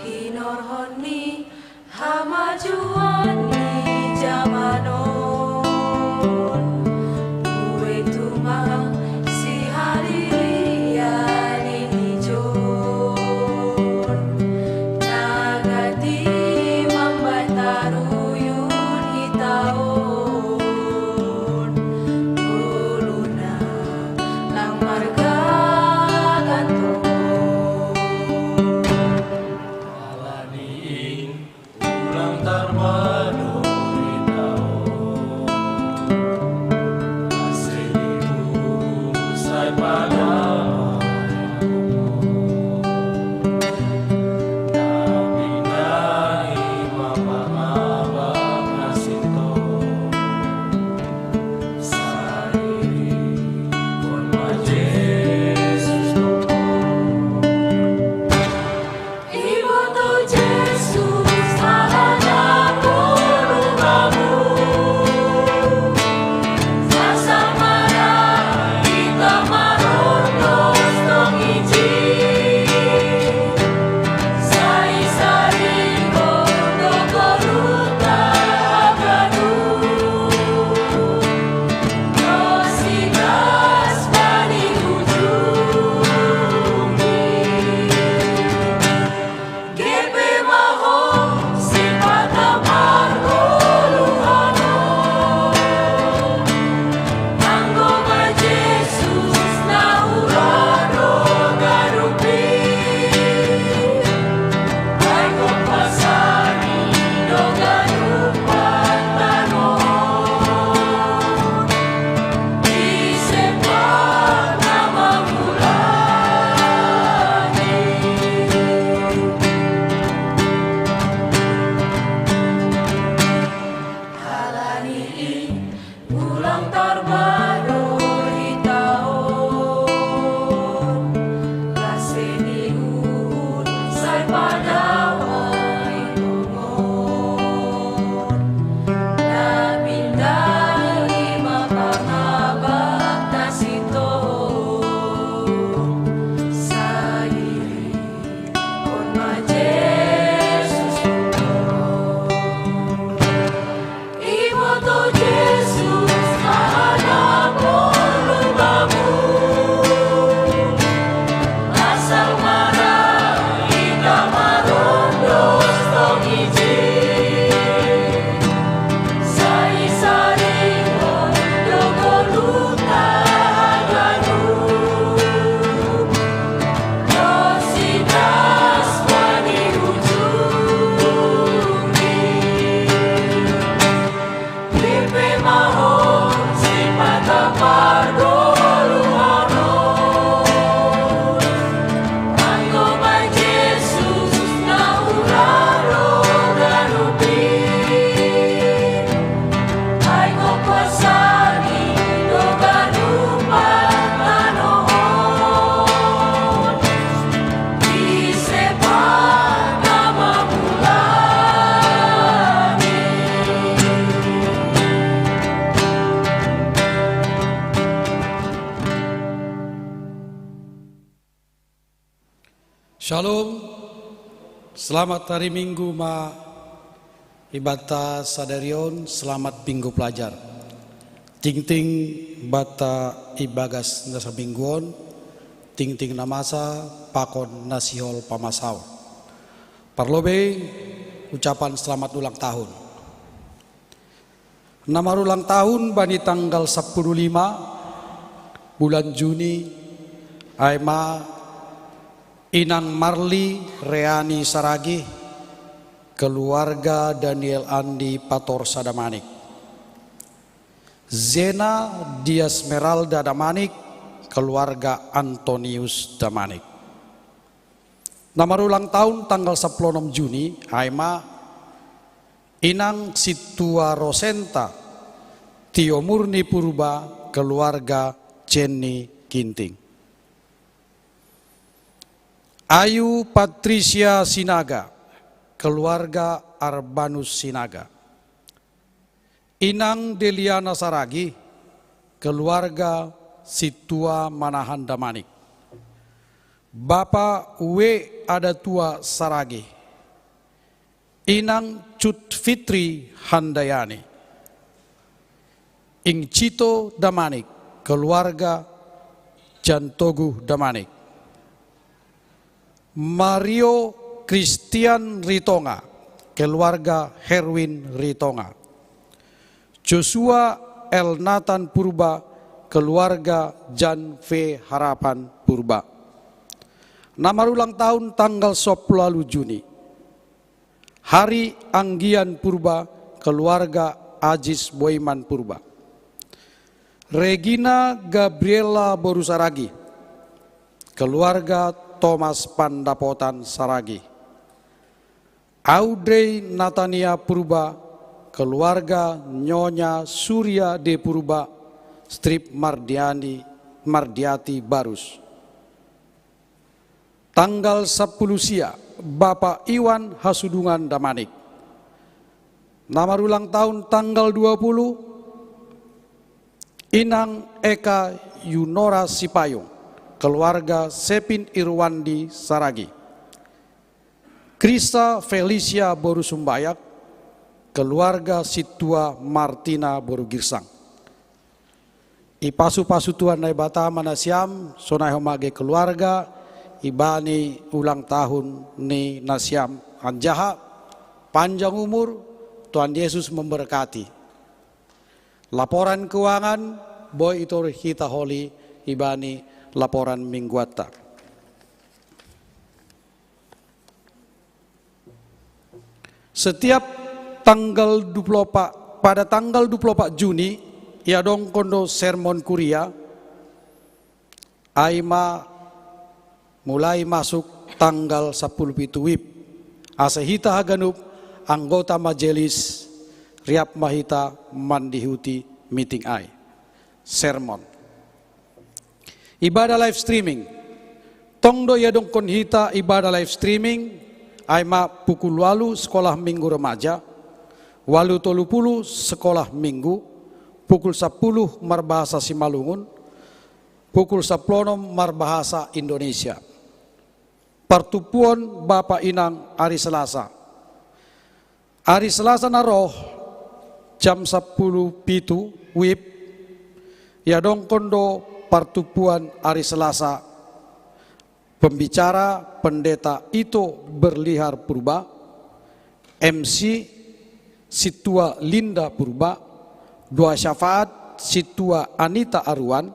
Hinorhon ni hamajuon ni jaman on, buei tumang sihalian ni ijon. Tagati mambahen taruyun hita on, ngoluna lang margagantong. Ala ni in ulang tarpado hita on, ase dibuhusai pada Shalom. Selamat hari Minggu ma ibata sadarion, selamat Minggu pelajar. Tingting bata ibagas na samingguon, tingting na masa pakon na sihol pamasaon. Parlobei ucapan selamat ulang tahun. Na marulang tahun bani tanggal sapuluh lima bulan Juni, ai ma Inang Marli Reani Saragi, keluarga Daniel Andi Pator Sadamanik. Zena Dias Meralda Damanik, keluarga Antonius Damanik. Na marulang tahun tanggal sapuluh enam Juni, ai ma Inang Situa Rosenta Tio Murni Purba, keluarga Jenny Ginting. Ayu Patricia Sinaga, keluarga Arbanus Sinaga. Inang Deliana Saragi, keluarga Situa Manahan Damanik. Bapa W Adatua Saragi. Inang Cut Fitri Handayani. Ing Cito Damanik, keluarga Jantogu Damanik. Mario Christian Ritonga, keluarga Herwin Ritonga. Joshua Elnatan Purba, keluarga Jan V Harapan Purba. Na marulang tahun tanggal sapuluh Juni. Hari Anggian Purba, keluarga Ajis Boiman Purba. Regina Gabriela Boru Saragi, keluarga Thomas Pandapotan Saragi. Audrey Natania Purba, keluarga Nyonya Surya D Purba, strip Mardiani, Mardiati Barus. Tanggal sapuluh sia, Bapa Iwan Hasudungan Damanik. Na marulang tahun tanggal dua puluh, Inang Eka Yunora Sipayung, keluarga Sepin Irwandi Saragi. Krista Felicia Boru Sumbayak, keluarga Situa Martina Boru Girsang. Ipasu-pasu Tuhan Naibata ma nasiam, sonai homa ge keluarga, ibani ulang tahun ni nasiam, anjaha panjang umur, Tuhan Yesus memberkati. Laporan keuangan boi itorus hita holi ibani laporan mingguanta. Setiap tanggal dua puluh empat, pada tanggal dua puluh empat Juni, iadongkon do sermon kuria, ai ma mulai masuk tanggal sapuluh pitu WIB. Asa hita haganup anggota majelis, riap ma hita mandihuti meeting ai. Sermon. Ibadah live streaming. Tong do iadongkon hita ibadah live streaming, ai ma pukul walu sekolah minggu remaja, walu tolu puluh sekolah minggu, pukul sapuluh marbahasa Simalungun, pukul sapuluh onom marbahasa Indonesia. Partumpuon Bapa Inang ari Selasa. Ari Selasa na roh jam sapuluh pitu WIB, iadongkon do partumpuan ari Selasa. Pembicara Pendeta Ito Berlihar Purba, MC Situa Linda Purba, doa syafaat Situa Anita Aruan,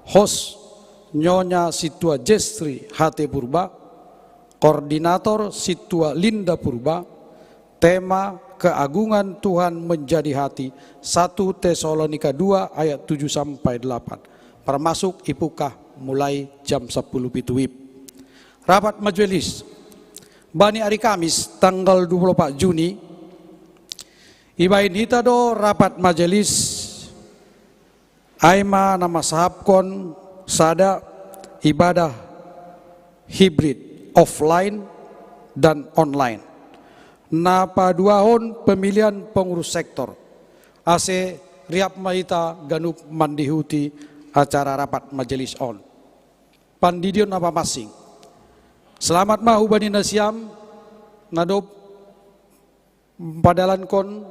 host Nyonya Situa Jestri H T Purba, koordinator Situa Linda Purba, tema keagungan Tuhan menjadi hati, satu Tesalonika dua ayat tujuh sampai delapan. Parmasuk ipungkah mulai jam sapuluh pitu WIB. Rapat majelis. Bani ari Kamis tanggal dua puluh empat Juni, ibaen hita do rapat majelis, ai ma na masahapkon sada ibadah hibrid, offline dan online. Na paduahon pemilian pengurus sektor, ase riap ma hita ganup mandihuti acara rapat majelis on. Pandidion na papansing. Selamat ma hubani nasiam na dob padalankon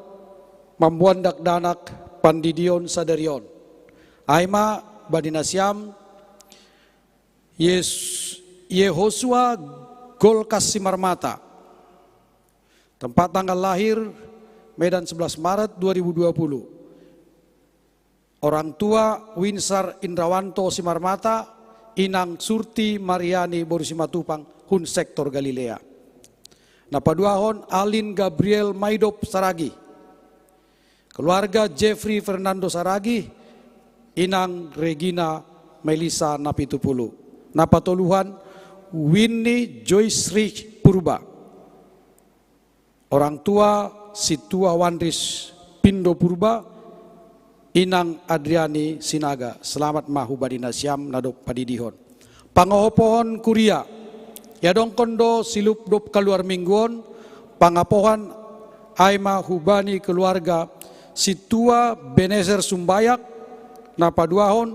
mamboan dakdanak pandidion sadarion. Ai ma bani nasiam Yehosua Golkas Simarmata. Tempat tanggal lahir, Medan, sebelas Maret dua ribu dua puluh. Orang tua Winsar Indrawanto Simarmata, inang Surti Mariani boru Simatupang, hun sektor Galilea. Na paduahon Alin Gabriel Maidop Saragi. Keluarga Jeffrey Fernando Saragi, inang Regina Melisa Napitupulu. Na patoluhon Winnie Joyce Rich Purba. Orang tua Situa Wandris Pindo Purba, inang Adriani Sinaga. Selamat ma hubani nasiam na dob padidihon. Pangohopohon kuria, iadongkon do siluplup kaluar mingguon, pangapohan ai ma hubani keluarga Situa Beneser Sumbayak, na paduahon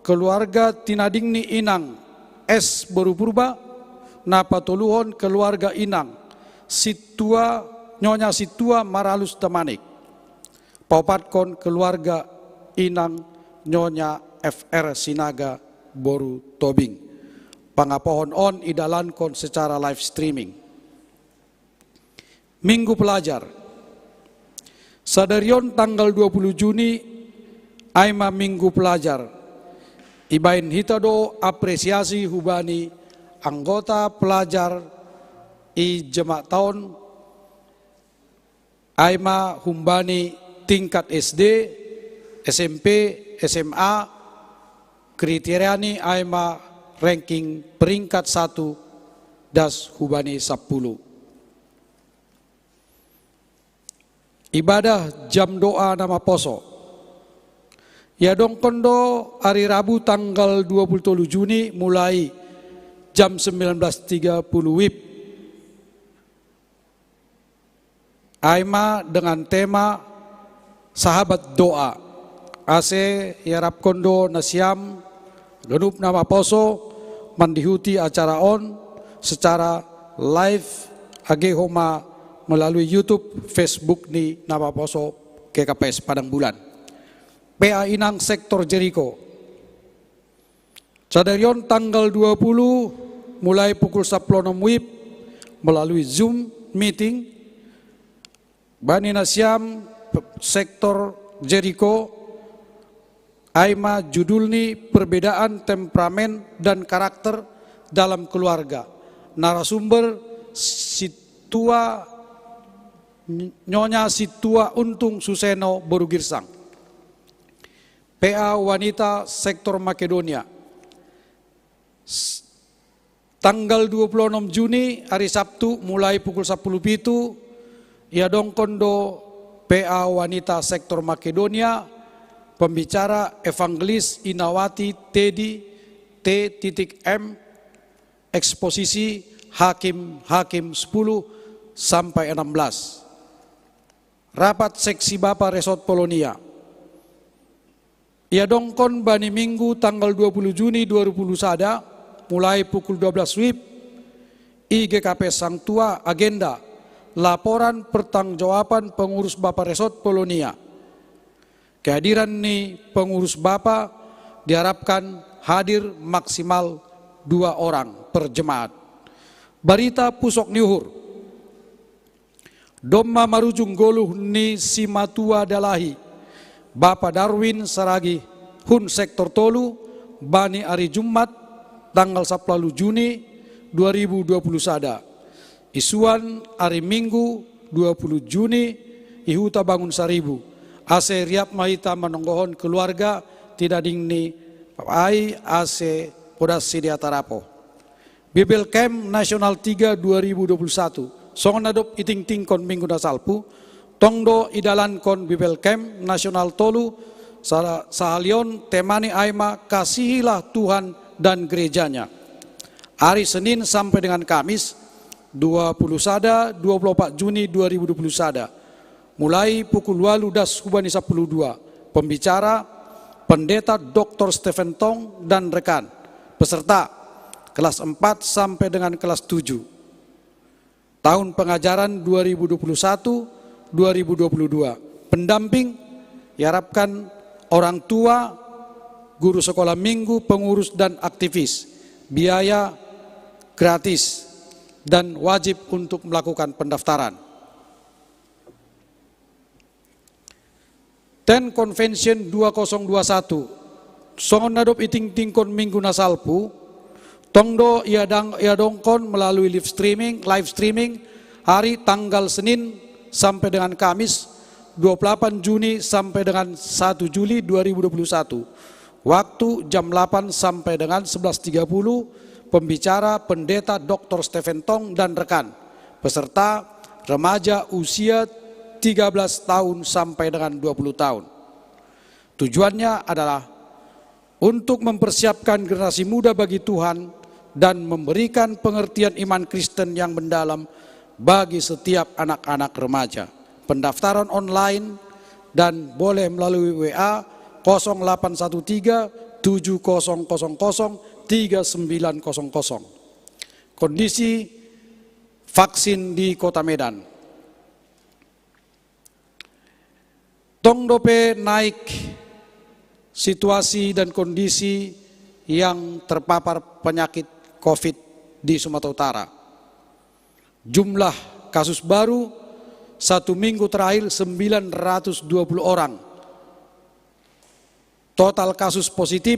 keluarga tinading ni inang S boru Purba, na patoluhon keluarga inang Situa, Nyonya Situa Maralus Tamanik. Paopatkon keluarga inang Nyonya F R Sinaga boru Tobing. Pangapohon on idalankon secara live streaming. Minggu pelajar. Sadarion tanggal dua puluh Juni ai ma minggu pelajar. Ibaen hita do apresiasi hubani anggota pelajar i jemaat on, ai ma humbani tingkat S D, S M P, S M A. Kriteriani ai ma ranking peringkat satu das hubani sapuluh. Ibadah jam doa na maposo. Iadongkon do ari Rabu tanggal dua puluh tolu Juni mulai jam sembilan belas tiga puluh WIB. Ai ma dengan tema Sahabat Doa. Ase iarapkon do nasiam ganup na maposo mandihuti acara on secara live age homa melalui YouTube, Facebook ni na maposo G K P S Padang Bulan. P A Inang sektor Jeriko. Sadarion tanggal dua puluh mulai pukul sapuluh onom WIB melalui Zoom meeting. Bani nasiam sektor Jeriko, ai ma judul ni perbedaan temperamen dan karakter dalam keluarga. Narasumber Situa, Nyonya Situa Untung Suseno boru Girsang. P A wanita sektor Makedonia. Tanggal dua puluh onom Juni, ari Sabtu, mulai pukul sapuluh pitu, iadongkon do P A wanita sektor Makedonia, pembicara Evangelis Inawati Tedi T titik M, eksposisi Hakim-Hakim sepuluh sampai enam belas. Rapat seksi Bapa Resort Polonia. Iadongkon bani Minggu tanggal dua puluh Juni dua ribu dua puluh sada, mulai pukul dua belas WIB, i G K P S Hangtua. Agenda: laporan pertanggungjawaban pengurus Bapa Resort Polonia. Kehadiran ni pengurus Bapa diharapkan hadir maksimal dua orang per jemaat. Barita pusok ni uhur. Domma marujung goluh ni simatua dalahi, Bapa Darwin Saragi, hun sektor tolu, bani ari Jumat tanggal sapuluh Juni dua ribu dua puluh sada. Isuan ari Minggu dua puluh Juni i Huta Bangun Saribu. Ase riap ma hita manonggohon keluarga tinading ni ai ase podas sidea tarapo. Bibel Camp Nasional tiga dua ribu dua puluh satu. Songon na dob itingtingkon minggu na salpu, tong do idalankon Bibel Camp Nasional tolu, sa-, sahalion temani ai ma Kasihilah Tuhan dan Gerejanya. Ari Senin sampai dengan Kamis, dua puluh sada, dua puluh empat Juni dua ribu dua puluh sada. Mulai pukul walu das hubani sapuluh dua. Pembicara, Pendeta Doktor Stephen Tong dan rekan. Peserta, kelas empat sampai dengan kelas tujuh. Tahun pengajaran dua ribu dua puluh satu dua ribu dua puluh dua. Pendamping diharapkan orang tua, guru sekolah minggu, pengurus, dan aktivis. Biaya gratis dan wajib untuk melakukan pendaftaran. Ten Convention dua kosong dua satu. Songon na dob itingtingkon minggu na salpu, tong do iadang-, iadongkon melalui live streaming, live streaming hari tanggal Senin sampai dengan Kamis, dua puluh delapan Juni sampai dengan satu Juli dua ribu dua puluh satu. Waktu jam delapan sampai dengan sebelas tiga puluh, pembicara Pendeta Doktor Stephen Tong dan rekan. Peserta remaja usia tiga belas tahun sampai dengan dua puluh tahun. Tujuannya adalah untuk mempersiapkan generasi muda bagi Tuhan dan memberikan pengertian iman Kristen yang mendalam bagi setiap anak-anak remaja. Pendaftaran online dan boleh melalui W A kosong delapan satu tiga tujuh kosong kosong kosong tiga sembilan kosong kosong. Kondisi vaksin di Kota Medan. Tong dope naik situasi dan kondisi yang terpapar penyakit covid di Sumatera Utara. Jumlah kasus baru satu minggu terakhir sembilan ratus dua puluh orang. Total kasus positif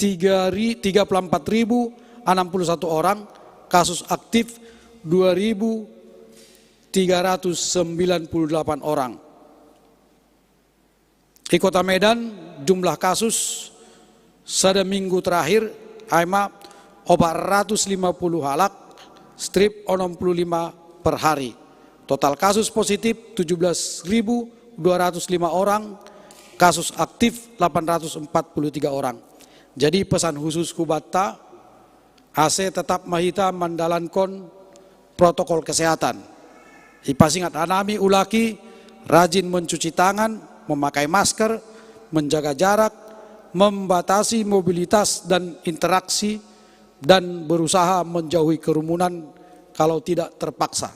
tiga ri-, tiga puluh empat ribu enam puluh satu orang, kasus aktif dua ribu tiga ratus sembilan puluh delapan orang. Di Kota Medan, jumlah kasus sada minggu terakhir ai ma opat ratus lima puluh halak, strip onom puluh lima per hari. Total kasus positif tujuh belas ribu dua ratus lima orang, kasus aktif delapan ratus empat puluh tiga orang. Jadi pesan khusus ku banta, ase tetap ma hita mandalankon protokol kesehatan. Ipasingat hanami ulahi rajin mencuci tangan, memakai masker, menjaga jarak, membatasi mobilitas dan interaksi, dan berusaha menjauhi kerumunan kalau tidak terpaksa.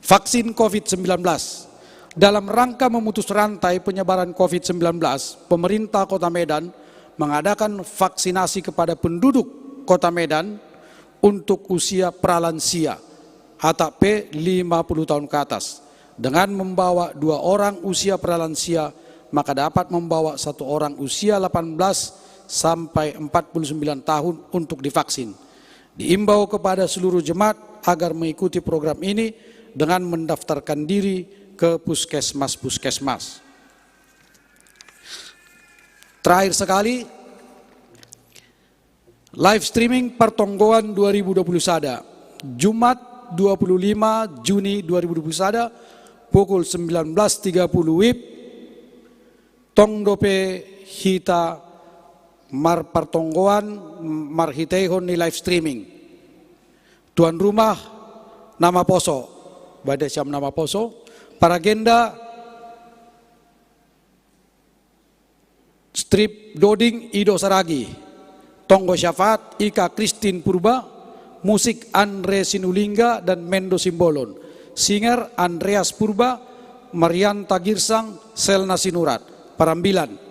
Vaksin covid sembilan belas. Dalam rangka memutus rantai penyebaran covid sembilan belas, pemerintah Kota Medan mengadakan vaksinasi kepada penduduk Kota Medan untuk usia pralansia atau P lima puluh tahun ke atas. Dengan membawa dua orang usia pralansia, maka dapat membawa satu orang usia delapan belas sampai empat puluh sembilan tahun untuk divaksin. Diimbau kepada seluruh jemaat agar mengikuti program ini dengan mendaftarkan diri ke puskesmas-puskesmas. Terakhir sekali, live streaming Partonggoan dua ribu dua puluh sada, Jumat dua puluh lima Juni dua ribu dua puluh sada, pukul sembilan belas tiga puluh W I B, tong dope hita marpartonggoan marhiteihon ni live streaming. Tuan rumah na maposo, bade siam na maposo, paragenda strip doding Ido Saragi, tonggo syafaat Ika Christine Purba, musik Andre Sinulingga dan Mendo Simbolon, singer Andreas Purba, Marianta Girsang, Selna Sinurat, parambilan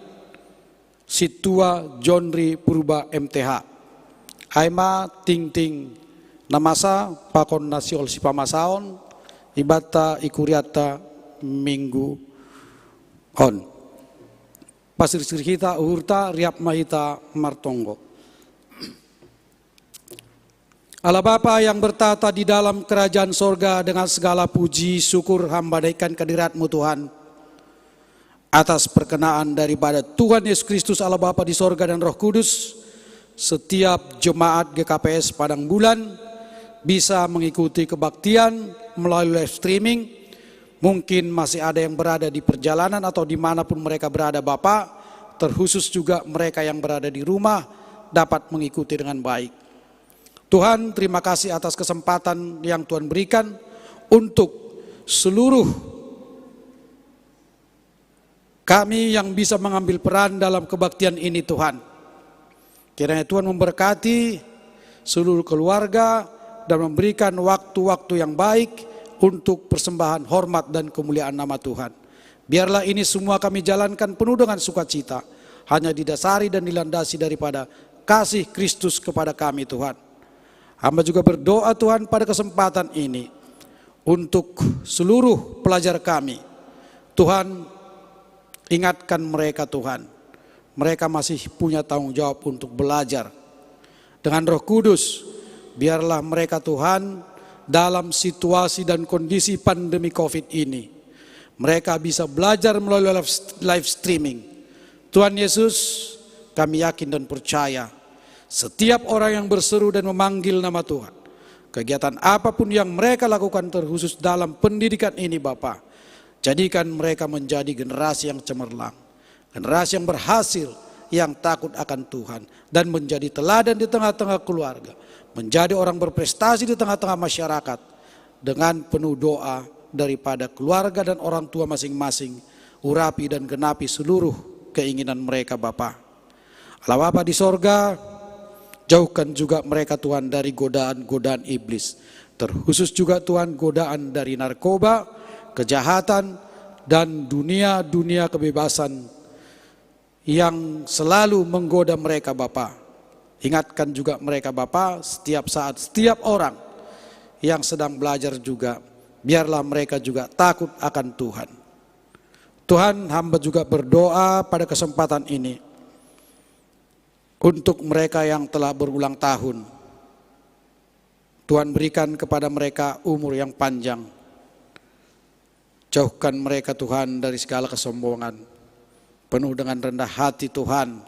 Sintua Jonri Purba M T H. Ai ma tingting na masa pakon na sihol sipamasaon, ibanta i kurianta minggu on. Pasirsir hita uhurta, riap ma hita martonggo. Allah Bapa yang bertahta di dalam kerajaan sorga, dengan segala puji syukur hamba naikkan ke hadirat-Mu Tuhan, atas perkenaan daripada Tuhan Yesus Kristus, Allah Bapa di sorga, dan Roh Kudus, setiap jemaat G K P S Padang Bulan bisa mengikuti kebaktian melalui live streaming. Mungkin masih ada yang berada di perjalanan atau dimanapun mereka berada, Bapa, terkhusus juga mereka yang berada di rumah dapat mengikuti dengan baik. Tuhan, terima kasih atas kesempatan yang Tuhan berikan untuk seluruh kami yang bisa mengambil peran dalam kebaktian ini, Tuhan. Kiranya Tuhan memberkati seluruh keluarga dan memberikan waktu-waktu yang baik untuk persembahan hormat dan kemuliaan nama Tuhan. Biarlah ini semua kami jalankan penuh dengan sukacita, hanya didasari dan dilandasi daripada kasih Kristus kepada kami, Tuhan. Hamba juga berdoa, Tuhan, pada kesempatan ini untuk seluruh pelajar kami. Tuhan, ingatkan mereka, Tuhan. Mereka masih punya tanggung jawab untuk belajar. Dengan Roh Kudus, biarlah mereka, Tuhan, dalam situasi dan kondisi pandemi covid ini, mereka bisa belajar melalui live, live streaming. Tuhan Yesus, kami yakin dan percaya, setiap orang yang berseru dan memanggil nama Tuhan, kegiatan apapun yang mereka lakukan, terkhusus dalam pendidikan ini, Bapa, jadikan mereka menjadi generasi yang cemerlang, generasi yang berhasil, yang takut akan Tuhan, dan menjadi teladan di tengah-tengah keluarga, menjadi orang berprestasi di tengah-tengah masyarakat, dengan penuh doa daripada keluarga dan orang tua masing-masing. Urapi dan genapi seluruh keinginan mereka, Bapa. Allah Bapa di sorga, jauhkan juga mereka, Tuhan, dari godaan-godaan iblis, terkhusus juga, Tuhan, godaan dari narkoba, kejahatan, dan dunia-dunia kebebasan yang selalu menggoda mereka, Bapa. Ingatkan juga mereka, Bapa, setiap saat, setiap orang yang sedang belajar juga, biarlah mereka juga takut akan Tuhan. Tuhan, hamba juga berdoa pada kesempatan ini untuk mereka yang telah berulang tahun. Tuhan, berikan kepada mereka umur yang panjang. Jauhkan mereka, Tuhan, dari segala kesombongan. Penuh dengan rendah hati, Tuhan.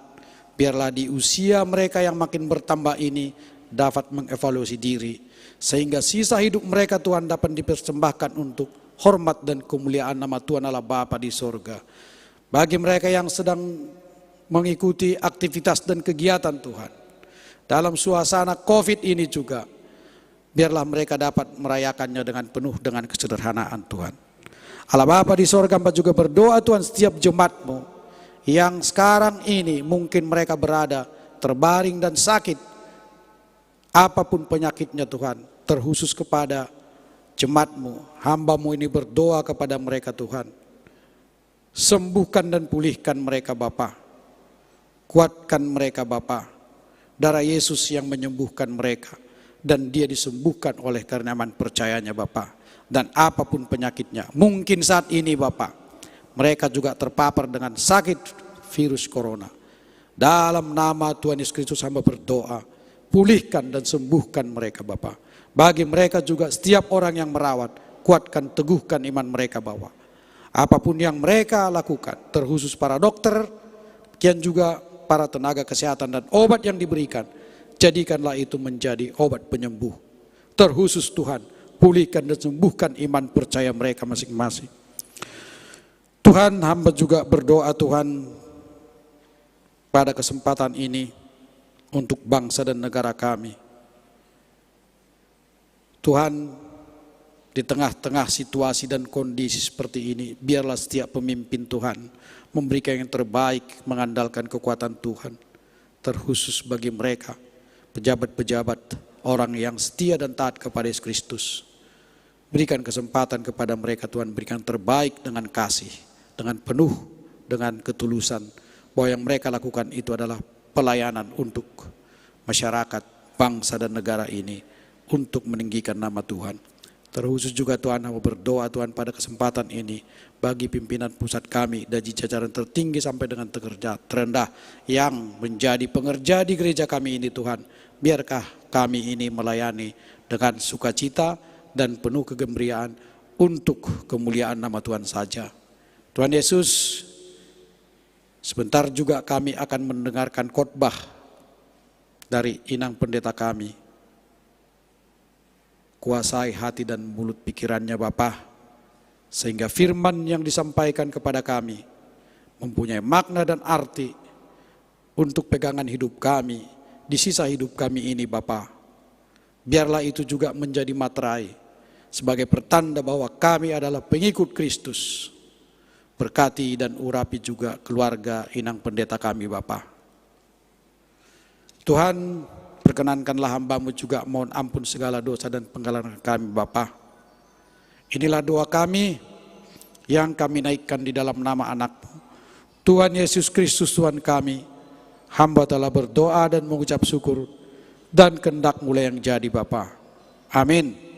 Biarlah di usia mereka yang makin bertambah ini dapat mengevaluasi diri, sehingga sisa hidup mereka, Tuhan, dapat dipersembahkan untuk hormat dan kemuliaan nama Tuhan Allah Bapa di sorga. Bagi mereka yang sedang mengikuti aktivitas dan kegiatan, Tuhan, dalam suasana covid ini juga, biarlah mereka dapat merayakannya dengan penuh dengan kesederhanaan, Tuhan. Allah Bapa di sorga, hamba juga berdoa, Tuhan, setiap jemaat-Mu yang sekarang ini mungkin mereka berada terbaring dan sakit, apapun penyakitnya, Tuhan, terkhusus kepada jemaat-Mu, hamba-Mu ini berdoa kepada mereka, Tuhan. Sembuhkan dan pulihkan mereka, Bapa. Kuatkan mereka, Bapa. Darah Yesus yang menyembuhkan mereka, dan Dia disembuhkan oleh karena iman percayanya, Bapa. Dan apapun penyakitnya, mungkin saat ini, Bapa, mereka juga terpapar dengan sakit virus corona. Dalam nama Tuhan Yesus Kristus, hamba berdoa, pulihkan dan sembuhkan mereka, Bapa. Bagi mereka juga, setiap orang yang merawat, kuatkan, teguhkan iman mereka, Bapa. Apapun yang mereka lakukan, terkhusus para dokter, demikian juga para tenaga kesehatan dan obat yang diberikan, jadikanlah itu menjadi obat penyembuh. Terkhusus, Tuhan, pulihkan dan sembuhkan iman percaya mereka masing-masing. Tuhan, hamba juga berdoa, Tuhan, pada kesempatan ini untuk bangsa dan negara kami. Tuhan, di tengah-tengah situasi dan kondisi seperti ini, biarlah setiap pemimpin, Tuhan, memberikan yang terbaik, mengandalkan kekuatan Tuhan, terkhusus bagi mereka, pejabat-pejabat, orang yang setia dan taat kepada Yesus Kristus. Berikan kesempatan kepada mereka, Tuhan, berikan terbaik dengan kasih, dengan penuh, dengan ketulusan, bahwa yang mereka lakukan itu adalah pelayanan untuk masyarakat, bangsa, dan negara ini, untuk meninggikan nama Tuhan. Terkhusus juga, Tuhan, hamba berdoa, Tuhan, pada kesempatan ini bagi pimpinan pusat kami, dari jajaran tertinggi sampai dengan pekerja terendah yang menjadi pengerja di gereja kami ini, Tuhan. Biarkah kami ini melayani dengan sukacita dan penuh kegembiraan untuk kemuliaan nama Tuhan saja. Tuhan Yesus, sebentar juga kami akan mendengarkan khotbah dari inang pendeta kami. Kuasai hati dan mulut pikirannya, Bapa, sehingga firman yang disampaikan kepada kami mempunyai makna dan arti untuk pegangan hidup kami di sisa hidup kami ini, Bapa. Biarlah itu juga menjadi materai sebagai pertanda bahwa kami adalah pengikut Kristus. Berkati dan urapi juga keluarga inang pendeta kami, Bapa. Tuhan, perkenankanlah hamba-Mu juga mohon ampun segala dosa dan pelanggaran kami, Bapa. Inilah doa kami yang kami naikkan di dalam nama Anak-Mu, Tuhan Yesus Kristus, Tuhan kami. Hamba telah berdoa dan mengucap syukur, dan kehendak-Mu lah yang jadi, Bapa. Amin.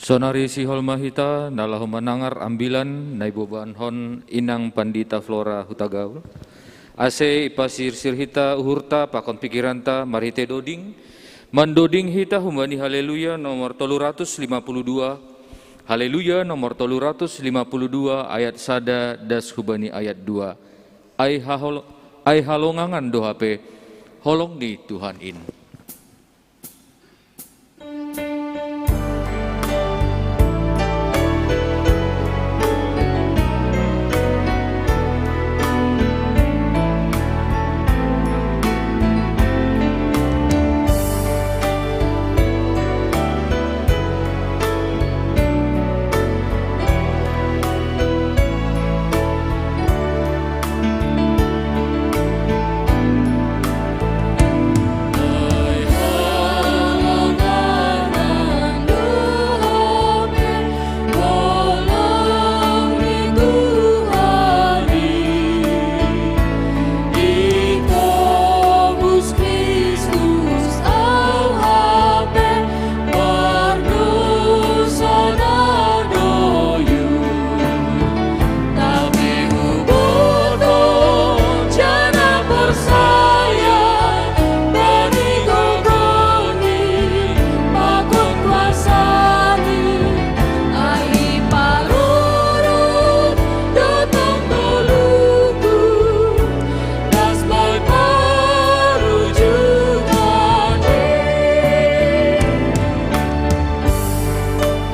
Sonari sihol ma hita na laho manangar ambilan na iboban hon inang Pandita Flora Hutagaul. Ase ipasirsir hita uhurta pakon pikiranta marhite doding, mandoding hita humbani Haleluya nomor tolu ratus lima puluh dua, Haleluya nomor tolu ratus lima puluh dua ayat sada das humbani ayat dua. Ai hahol-, ai halongangan do hape, holong ni Tuhan in.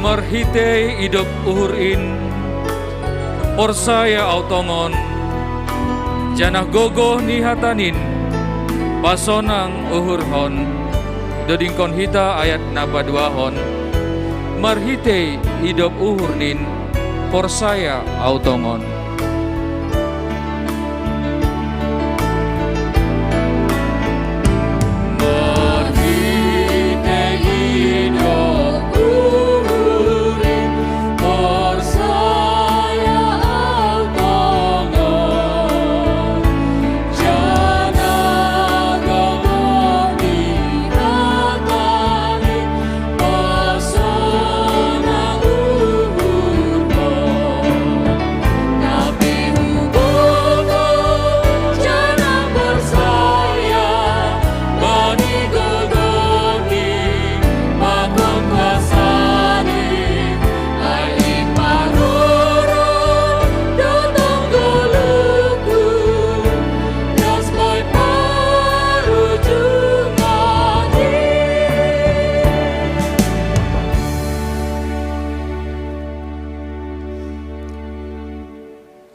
Marhitei idop uhur in, porsaya au tongon, janah gogoh ni hatanin pasonang uhurhon. Dodingkon hita ayat na paduahon, marhitei idop uhurnin, porsaya au tongon.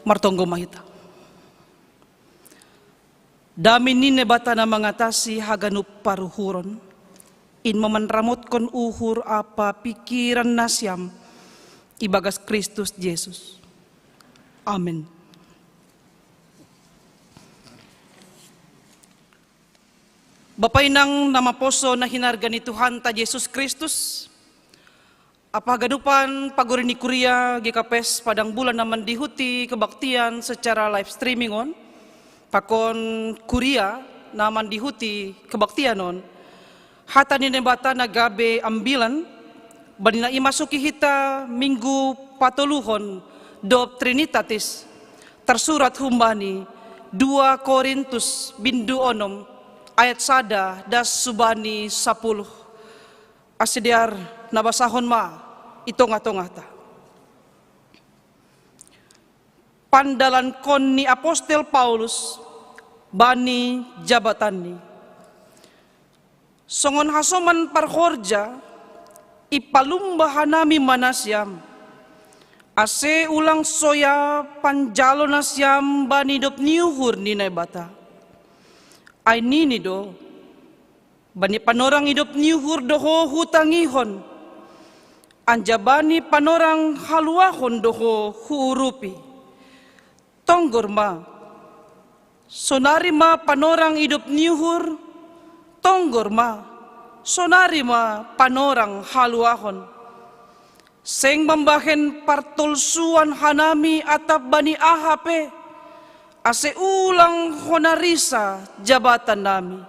Martonggo ma hita. Dame ni Naibata na mangatasi haganup paruhuron, in ma manramotkon uhur ampa pingkiran nasiam ibagas Kristus Jesus. Amen. Bapa inang na maposo na hinarga ni Tuhanta Jesus Kristus, ampa haganupan pagori ni kuria G K P S Padang Bulan na mandihuti kebaktian secara live streaming on, pakon kuria na mandihuti kebaktian on, hata ni Naibata na gabe ambilan, bani na imasuki hita minggu patoluhon dob Trinitatis, tarsurat humbani dua Korintus bindu onom ayat sada das subani sapuluh. Ase dear na basahon ma i tongah-tongahta. Pandalankon ni apostel Paulus bani jabatanni. Songon hasoman parhorja, ipalumba hanami ma nasiam, ase ulang soya panjalo nasiam bani dob ni uhur ni Naibata. Ai nini do: Bani panorang idop ni uhur do ho hutangihon, anjaha bani panorang haluahon do ho huurupi. Tonggor ma, sonari ma panorang idop ni uhur, tonggor ma, sonari ma panorang haluahon. Seng mambahen partolsuan hanami atap bani aha pe, ase ulang hona risa jabatan nami.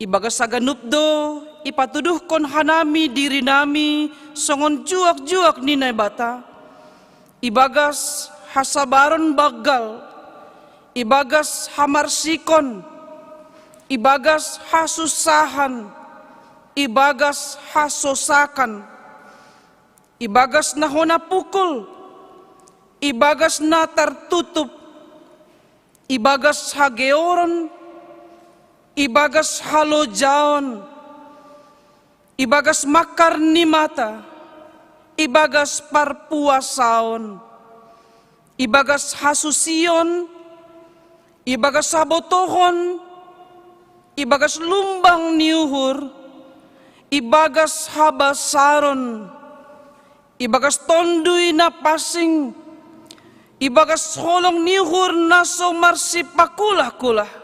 Ibagas haganup do ipatuduhkon hanami dirinami songon juak-juak ni Naibata, ibagas hasabaron banggal, ibagas hamarsikon, ibagas hasusahan, ibagas hasosakan, ibagas na hona pukul, ibagas na tartutup, ibagas hageoron, ibagas halojaon, ibagas mangkar ni mata, ibagas parpuasaon, ibagas hasusion, ibagas habotohon, ibagas lumbang ni uhur, ibagas habasaron, ibagas tonduy na pansing, ibagas holong ni uhur na so marsipakulah-kulah,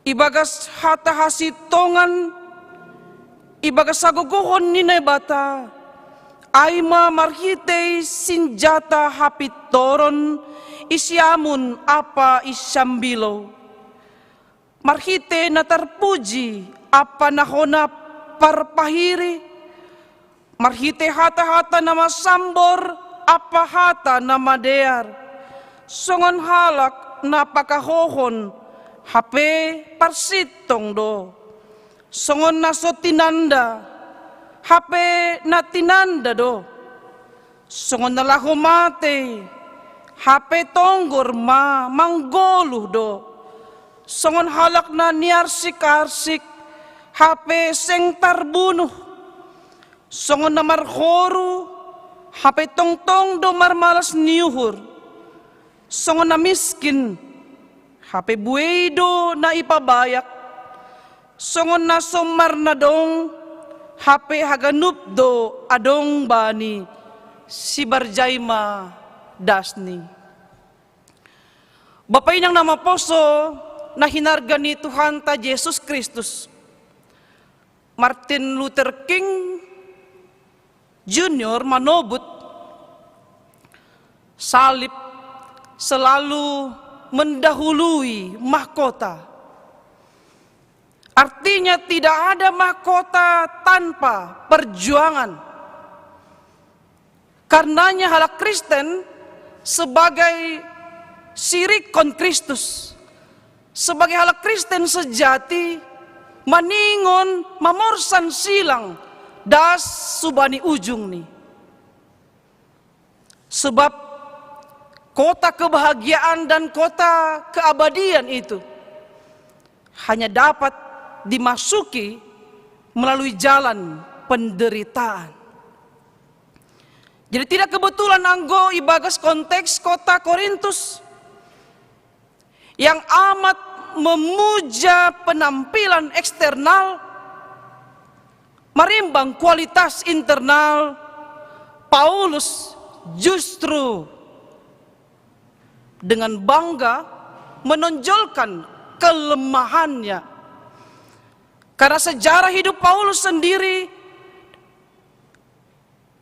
ibagas hata hasintongan, ibagas hagogohon ni Naibata, ai ma marhitei sinjata hapintoron i siamun ampa i sambilou, marhitei na tarpuji ampa na hona parpahiri, marhitei hata-hata na masambor ampa hata na madear, songon halak na pakahohon hape parsintong do, songon na so tinanda hape na tinanda do, songon na laho matei hape tonggor ma manggoluh do, songon halak na niarsik-arsik hape seng tarbunuh, songon na marhoru hape tongtong do marmalas ni uhur, songon na miskin hape buei do na ipabayak, songon na so marnadong hape haganup do adong bani. Sibarjai ma dasni. Bapa inang na maposo na hinarga ni Tuhanta Jesus Kristus, Martin Luther King Junior manobut, salib selalu mendahului mahkota. Artinya, tidak ada mahkota tanpa perjuangan. Karenanya halak Kristen sebagai sirikon Kristus, sebagai halak Kristen sejati, maningon mamorsan silang das subani ujungni. Sebab kota kebahagiaan dan kota keabadian itu hanya dapat dimasuki melalui jalan penderitaan. Jadi tidak kebetulan anggo ibagas konteks kota Korintus yang amat memuja penampilan eksternal, marimbang kualitas internal, Paulus justru dengan bangga menonjolkan kelemahannya. Karena sejarah hidup Paulus sendiri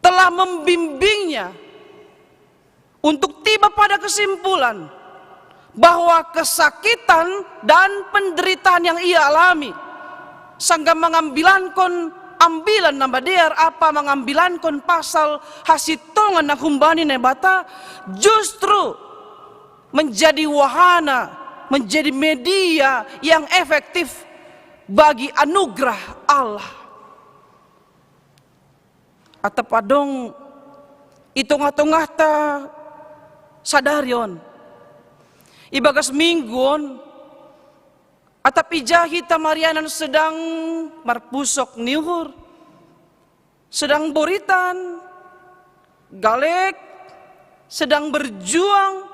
telah membimbingnya untuk tiba pada kesimpulan bahwa kesakitan dan penderitaan yang ia alami, sangga mangambilankon ambilan na madear ampa mangambilankon pasal hasintongan na humbani Naibata, justru menjadi wahana, menjadi media yang efektif bagi anugerah Allah. Atap adong i tongah-tongahta sadari on, ibagas minggu on, atap ija hita marianan sedang marpusok ni uhur, sedang boritan, galek, sedang berjuang,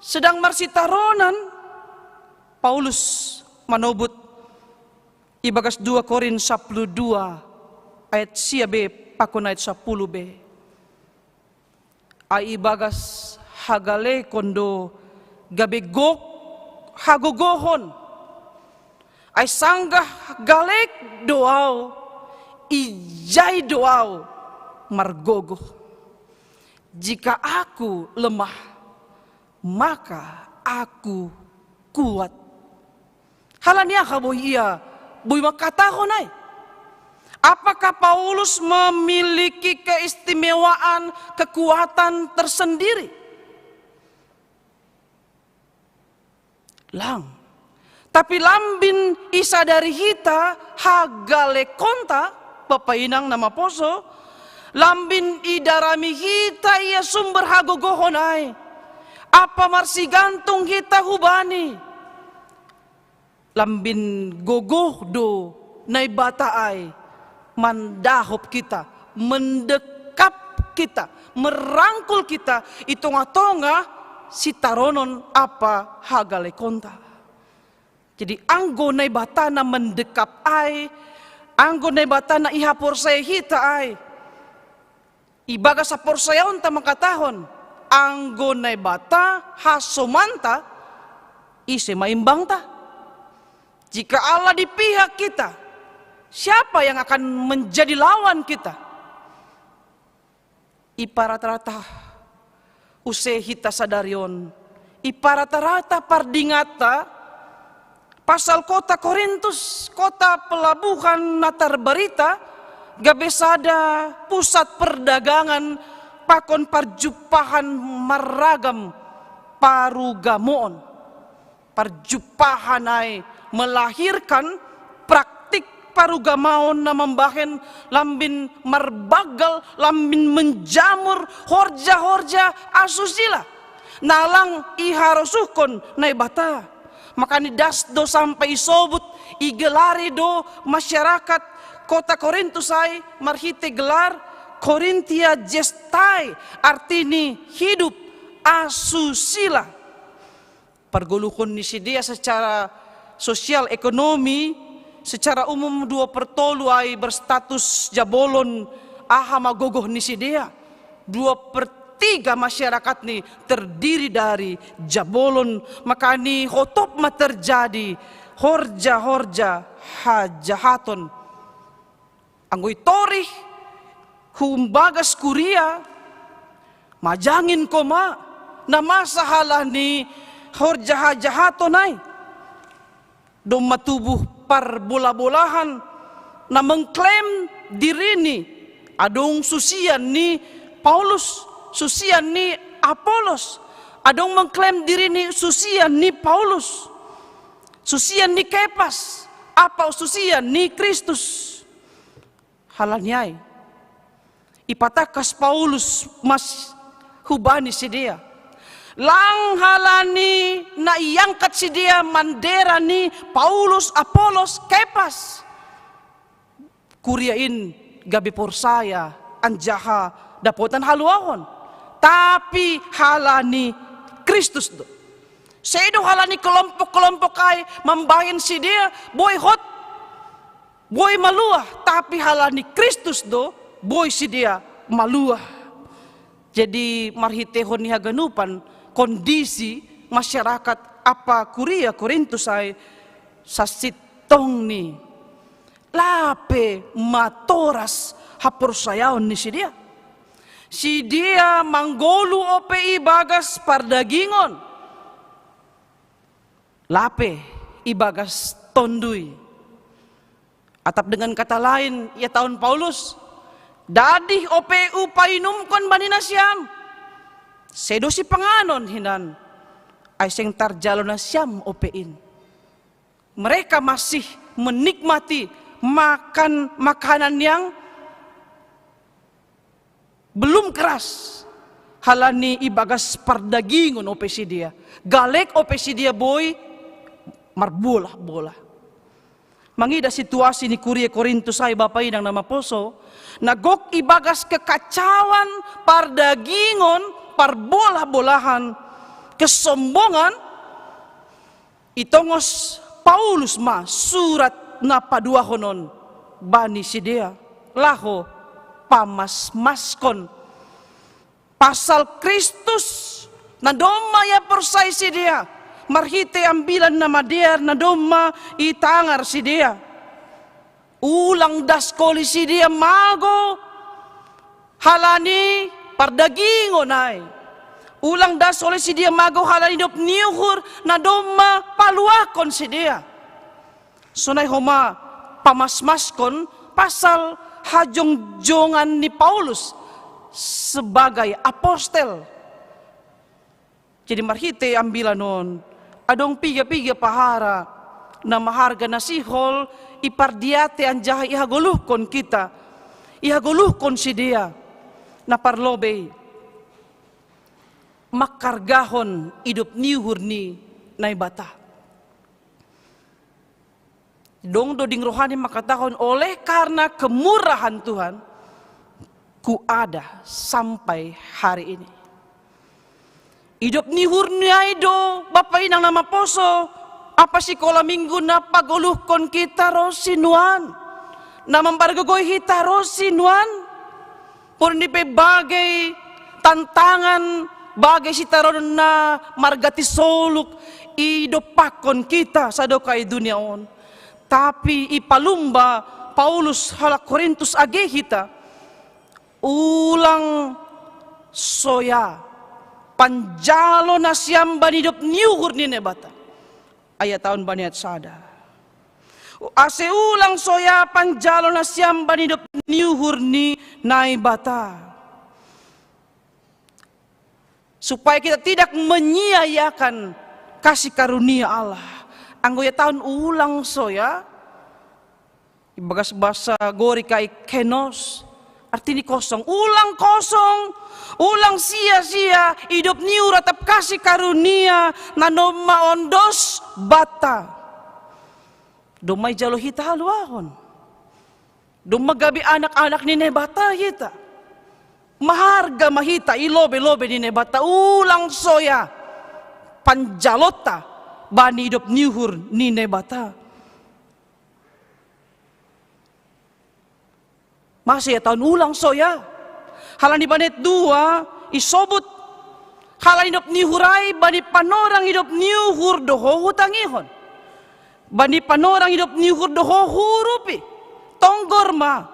sedang marsitaronan, Paulus manobut Ibagas dua Korin sapuluh dua ayat sia be pakon ayat sapuluh be. Ai ibagas hagalekon do gabe gok hagogohon. Ai sanggah galek do au, ijai do au margogoh. Jika aku lemah, maka aku kuat. Halani aha boi ia boi mangkatahon ai? Apakah Paulus memiliki keistimewaan, kekuatan tersendiri? Lang. Tapi lambin isadari hita hagalekonta, Bapa inang na maposo, lambin idarami hita ia sumber hagogohon ai. Apa marsigantung hita hubani? Lambin gogoh do Naibata ai mandahop kita, mendekap kita, merangkul kita i tonga-tonga sitaronon apa hagalekonta. Jadi anggo Naibata na mendekap ai, anggo Naibata na ihaporsaya hita ai, ibagas haporsayaonta mangkatahon, anggo Naibata hasomanta, ise ma imbangta? Jika Allah di pihak kita, siapa yang akan menjadi lawan kita? Iparata-rata use hita sadari on, iparata-rata pardinganta pasal kota Korintus, kota pelabuhan na tarbarita, gabe sada pusat perdagangan pakon parjumpahan marragam parugamoon. Parjumpahan ai melahirkan praktik parugamaon na mambahen lambin marbanggal, lambin menjamur horja-horja asusila. Na lang iharosuhkon Naibata. Makani das do sampai isobut, igelari do masyarakat kota Korintus ai marhite gelar Korintia Gestae, artini hidup asusila. Pargoluhon ni sidea secara sosial ekonomi, secara umum dua per tolu ai berstatus jabolon, aha ma gogoh ni sidea? Dua per tiga masyarakat ni terdiri dari jabolon, makani hotop ma terjadi horja-horja hajahaton. Anggo itorih humbagas kuria, majangin koma na masa halani horja hajahaton ai. Domma tubuh parbola-bolahan na mengklaim dirini adong susian ni Paulus, susian ni Apolos, adong mengklaim dirini susian ni Paulus, susian ni Kepas, apa susian ni Kristus. Halani ai ipatangkas Paulus mas hubani sidea. Lang halani na iangkat sidea mandera ni Paulus, Apolos, Kepas. Kuria in gabe porsaya anjaha dapotan haluahon. Tapi halani Kristus do. Sedo halani kelompok-kelompok ai mambahen sidea boi hot, boi maluah, tapi halani Kristus do boi sidea maluah. Jadi marhitehon ni haganupan kondisi masyarakat apa kuria Korintus ai sasintong ni lape matoras haporsayaon ni sidea. Sidea manggolu ope ibagas pardagingon. Lape ibagas tondui. Atap dengan kata lain, ia tahun Paulus, dadih ope upainumkon bani nasiam. Sedo sipanganon hinan, ai seng tarjalo nasiam ope in. Mereka masih menikmati makan makanan yang belum keras. Halani ibagas pardagingon ope sidea. Galek ope sidea boi marbola-bola. Mangida situasi ni kuria Korintus ai bapa inang na maposo, na gok ibagas kekacauan pardagingon, parbola-bolahan, kesombongan, itongos Paulus ma surat na paduahon on bani sidea, laho pamasmaskon pasal Kristus na domma ia porsai sidea, marhite ambilan na madear na domma itangar sidea. Ulang das koli sidea mago halani pardagingon ai. Ulang das koli sidea mago halani idop ni uhur na domma paluahon sidea. Sonai homa pamasmaskon pasal hajongjongan ni Paulus sebagai apostel. Jadi marhite ambilan on, adong piga-piga pahara na maharga na sihol ipardiate anjaha ihagoluhkon hita, ihagoluhkon sidea. Na parlobei, manghargahon idop ni uhur ni Naibata. Dong do ding rohani mangkatahon, oleh karena kemurahan Tuhan, ku ada sampai hari ini. Idop ni uhur ni ai do, bapa inang na maposo, apa sikola minggu na pagoluhkon hita ro si nuan, na mambargogoi hita ro si nuan. Porini pe bagei tantangan, bagei sitaronon na margati soluk idompakkon hita sadokah i dunia on. Tapi ipalumba Paulus halak Korintus age hita, ulang soya panjalo nasiam bani idop ni uhur ni Naibata. Ayat on bani ayat sada. Ase ulang soya panjalo nasiam bani idop ni uhur ni Naibata. Supaya kita tidak menyia-nyiakan kasih karunia Allah. Anggo ihatahon ulang soya, ibagas bahasa Gorik ai khenos, artini kosong. Ulang kosong, ulang sia-sia idop ni uhur atap kasih karunia na domma ondos banta. Domma ijalo hita haluahon. Domma gabe anak-anak ni Naibata hita. Maharga ma hita i lobei-lobei ni Naibata, ulang soya panjalonta bani idop ni uhur ni Naibata. Masa ihatahon ulang soya? Halani bani ayat dua isobut, halani idop ni uhur ai bani panorang idop ni uhur do ho hutangihon. Bani panorang idop ni uhur do ho huurupi. Tonggor ma.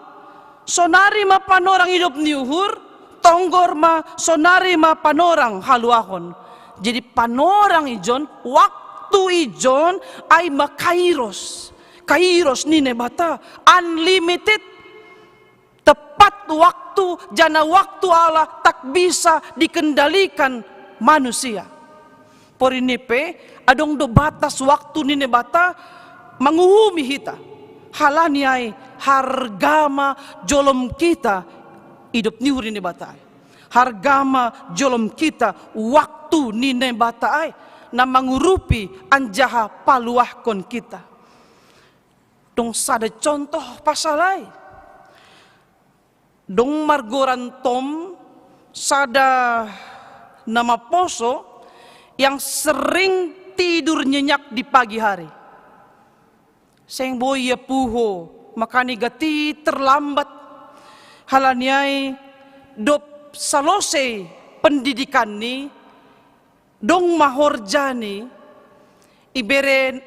Sonari ma panorang idop ni uhur, tonggor ma, sonari ma panorang haluahon. Jadi panorang ijon, waktu ijon, ai ma kairos. Kairos ni Naibata, unlimited. Tepat waktu, janah waktu Allah tak bisa dikendalikan manusia. Porini pe, adong do batas waktu ni Naibata manguhumi hita. Halani ai harga ma jolom hita idop ni uhur ni Naibata ai. Harga ma jolom hita waktu ni Naibata ai, na mangurupi anjaha paluahkon hita. Dong sada contoh pasal ai. Dong margoran Tom, sada na maposo yang sering tidur nyenyak di pagi hari. Seng boi ia puho, makani gati terlambat. Halani ai dob salosei pendidikanni, dong ma horjani, ibere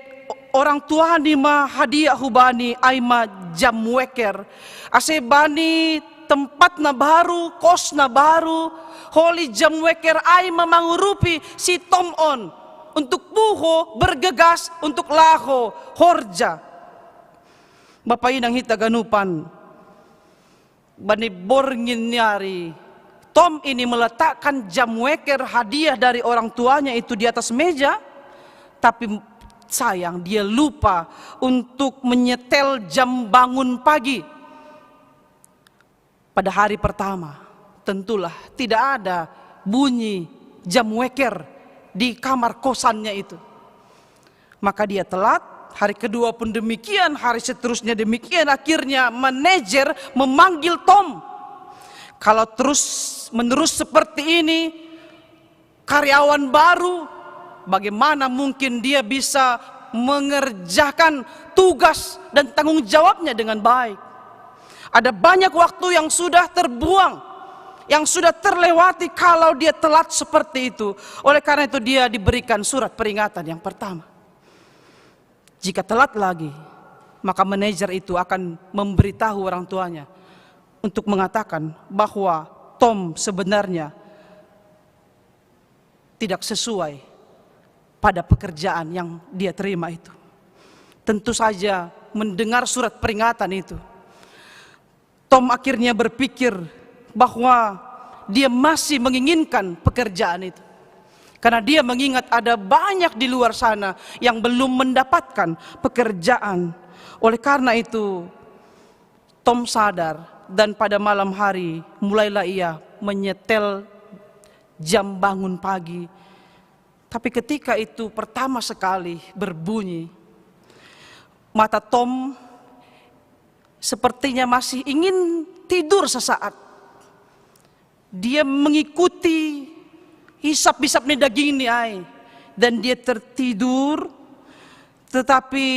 orang tuani ma hadiah hubani, ai ma jam weker. Ase bani tempat na baru, kos na baru, holi jam weker ai ma mangurupi si Tom on untuk puho bergegas untuk laho horja. Bapa inang hita ganupan, bani borngin ni ari, Tom ini meletakkan jam weker hadiah dari orang tuanya itu di atas meja, tapi sayang dia lupa untuk menyetel jam bangun pagi. Pada hari pertama, tentulah tidak ada bunyi jam weker di kamar kosannya itu. Maka dia telat, hari kedua pun demikian, hari seterusnya demikian. Akhirnya manajer memanggil Tom. Kalau terus menerus seperti ini, karyawan baru, bagaimana mungkin dia bisa mengerjakan tugas dan tanggung jawabnya dengan baik. Ada banyak waktu yang sudah terbuang, yang sudah terlewati kalau dia telat seperti itu. Oleh karena itu, dia diberikan surat peringatan yang pertama. Jika telat lagi, maka manajer itu akan memberitahu orang tuanya untuk mengatakan bahwa Tom sebenarnya tidak sesuai pada pekerjaan yang dia terima itu. Tentu saja, mendengar surat peringatan itu, Tom akhirnya berpikir bahwa dia masih menginginkan pekerjaan itu. Karena dia mengingat ada banyak di luar sana yang belum mendapatkan pekerjaan. Oleh karena itu, Tom sadar dan pada malam hari mulailah ia menyetel jam bangun pagi. Tapi ketika itu pertama sekali berbunyi, mata Tom sepertinya masih ingin tidur sesaat. Dia mengikuti hisap-hisap ni daging ni ai. Dan dia tertidur, tetapi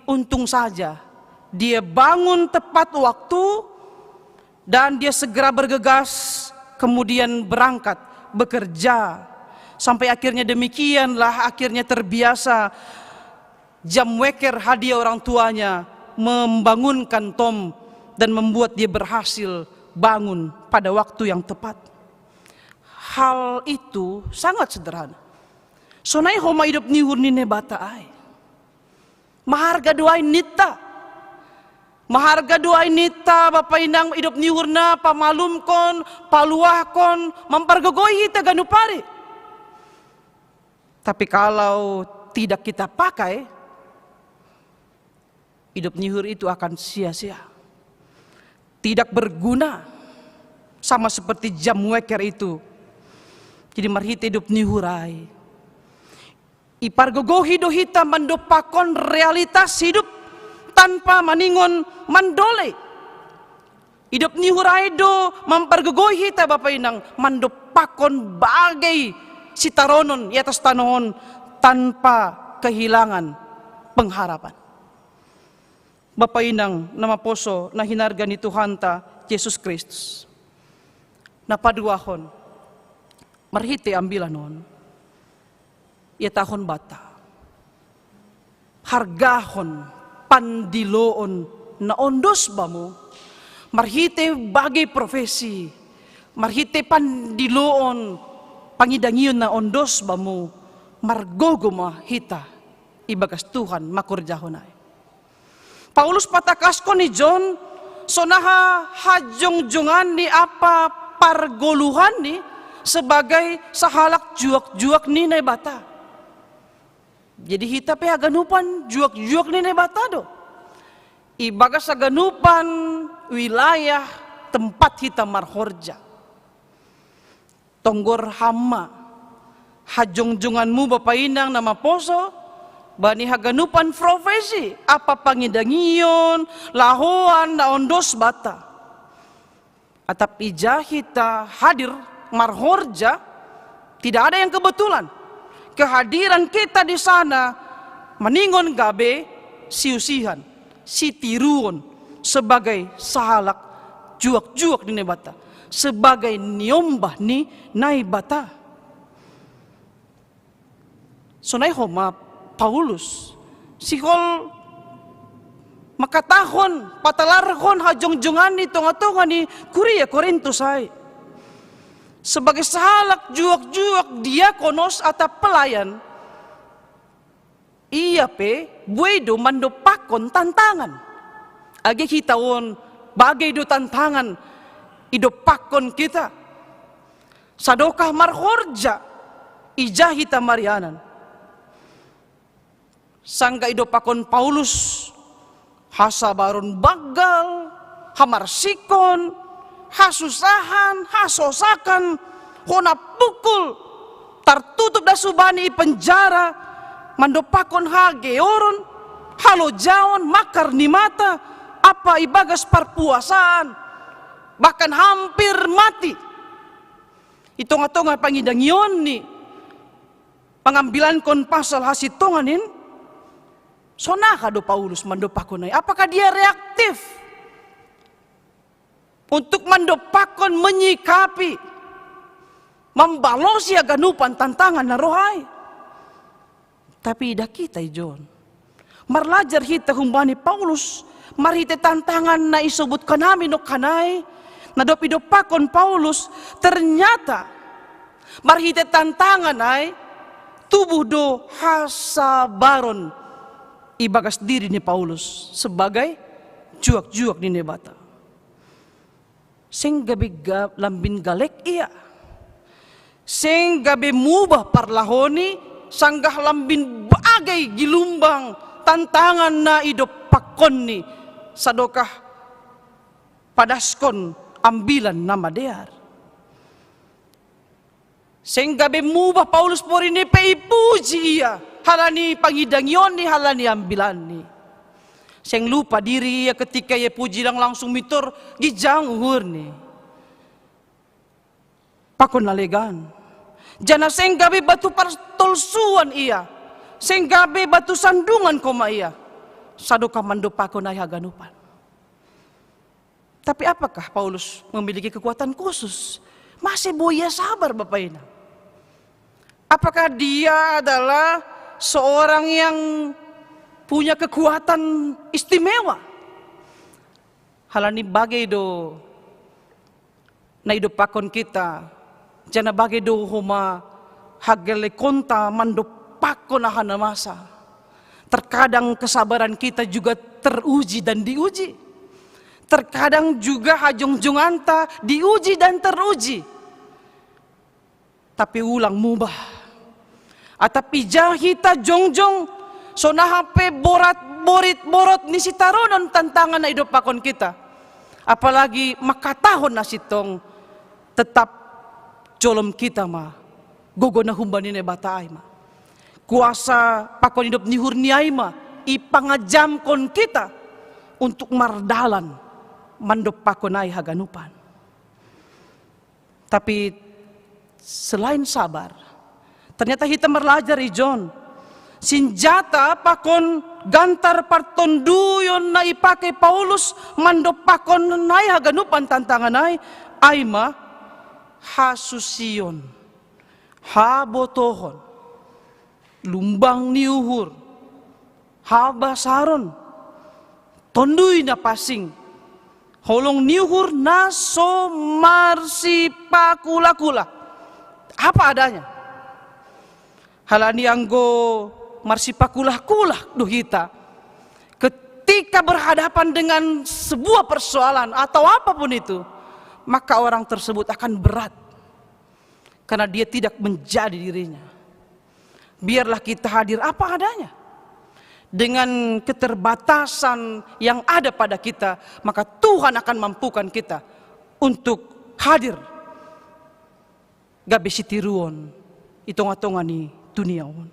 untung saja dia bangun tepat waktu dan dia segera bergegas, kemudian berangkat bekerja. Sampai akhirnya demikianlah, akhirnya terbiasa jam weker hadiah orang tuanya membangunkan Tom dan membuat dia berhasil bangun pada waktu yang tepat. Hal itu sangat sederhana. Sonai homa idop ni uhur ni Naibata ai. Maharga do ai nita. Maharga do ai nita, Bapa Inang, idop ni uhurna pamalumkon, paluahkon, mampargogoi hita ganup ari. Tapi kalau tidak kita pakai, idop ni uhur itu akan sia-sia. Tidak berguna, sama seperti jam weker itu. Jadi marhite idop ni uhur ai, ipargogohi do hita mandopakon realitas hidup tanpa maningon mandolei. Idop ni uhur ai do mampargogoi hita, Bapa Inang, mandopakon bagai sitaronon i atas tano on tanpa kehilangan pengharapan. Bapa Inang na maposo na hinarga ni Tuhanta Jesus Kristus. Na paduahon, marhite ambilan on, ihatahon banta, hargahon pandiloon na ondos bamu, marhite bagai profesi, marhite pandiloon, pangidangion na ondos bamu, margogo ma hita ibagas Tuhan mangkorjahon ai. Paulus patakaskon i jon, sonaha hajongjonganni ampa pargoluhanni sebagai sahalak juak-juak ni Naibata. Jadi hita pe haganupan juak-juak ni Naibata do. Ibagas haganupan wilayah tempat hita marhorja. Tonggor ham ma hajongjonganmu, Bapa Inang na maposo, bani haganupan profesi ampa pangidangion, lahoan na ondos banta. Atap ija hita hadir marhorja, tidak ada yang kebetulan. Kehadiran kita di sana maningon gabe siusihan, sitiruon sebagai sahalak juak-juak ni Naibata, sebagai niombah ni Naibata. Sonai homa Paulus, sihol mangkatahon, patalarhon hajongjongan ni tonga-tonga ni kuria Korintus ai. Sebagai sahalak juak-juak diakonos atap pelayan, ia pe buei do mandompakkon tantangan. Age hita on bagai do tantangan idompakkon hita. Sadokah marhorja, ija hita marianan. Sanggah idompakkon Paulus hasabaron banggal, hamarsikon, hasusahan, hasosakan, hona pukul, tartutup da subani i penjara, mandompakkon hageoron, halojaon, mangkar ni mata, ampa ibagas parpuasaan, bahkan hampir mati. I tonga-tonga pangidangionni, pangambilankon pasal hasintongan in, Sonaha do Paulus mandok pakon ai? Apakah dia reaktif untuk mandok pakon, menyikapi, mambalosi haganupan tantangan na rohai? Tapi idah hita ijon. Marlajar hita humbani Paulus, marhite tantangan na isobutkan ami nongkanai, na dob idok pakon Paulus, ternyata marhite tantangan ai tubuh do hasabaron ibagas diri ni Paulus sebagai juak-juak ni Naibata. Seng gabe ga, lambin galek ia. Seng gabe mubah parlahoni, sanggah lambin bagai gilumbang tantangan na idok pakonni, sadokah padaskon ambilan na madear. Seng gabe mubah Paulus porine pe ipuji ia, halani pangidangionni, halani ambilanni. Seng lupa diri ia ketika ia puji lang langsung mintor gijang uhurni pakon na legan. Janah seng gabe batu partolsuan ia, seng gabe batu sandungan koma ia, sadokah mandok pakon ai haganupan. Tapi apakah Paulus memiliki kekuatan khusus? Masih boi ia sabar, Bapak Inang? Apakah dia adalah seorang yang punya kekuatan istimewa? Halani bage do na idok pakon hita, janah bage do homa hagalekonta mandok pakon aha na masa. Terkadang kesabaran kita juga teruji dan diuji. Terkadang juga hajongjonganta diuji dan teruji. Tapi ulang mubah. Atap ija hita jongjong, sonaha pe borat, borit, borot ni sitaronon tantangan na idok pakon hita, apalagi mangkatahon na sintong, tetap jolom hita ma gogo na humbani Naibata ai ma. Kuasa pakon idop ni uhurni ai ma ipangajamkon hita untuk mardalan mandok pakon ai haganupan. Tapi selain sabar, ternyata hita marlajar ijon, sinjata pakon gantar partonduyon na ipake Paulus mandok pakon ai haganupan tantangan ai, ai ma hasusion, habotohon, lumbang ni uhur, habasaron, Tonduy na pansing, holong ni uhur na so marsipakula-kula. Apa adanya. Halani anggo marsipakula-kula do hita, ketika berhadapan dengan sebuah persoalan atau apapun itu, maka orang tersebut akan berat. Karena dia tidak menjadi dirinya. Biarlah kita hadir apa adanya. Dengan keterbatasan yang ada pada kita, maka Tuhan akan mampukan kita untuk hadir gabe sitiruon i tonga-tonga ni dunia on.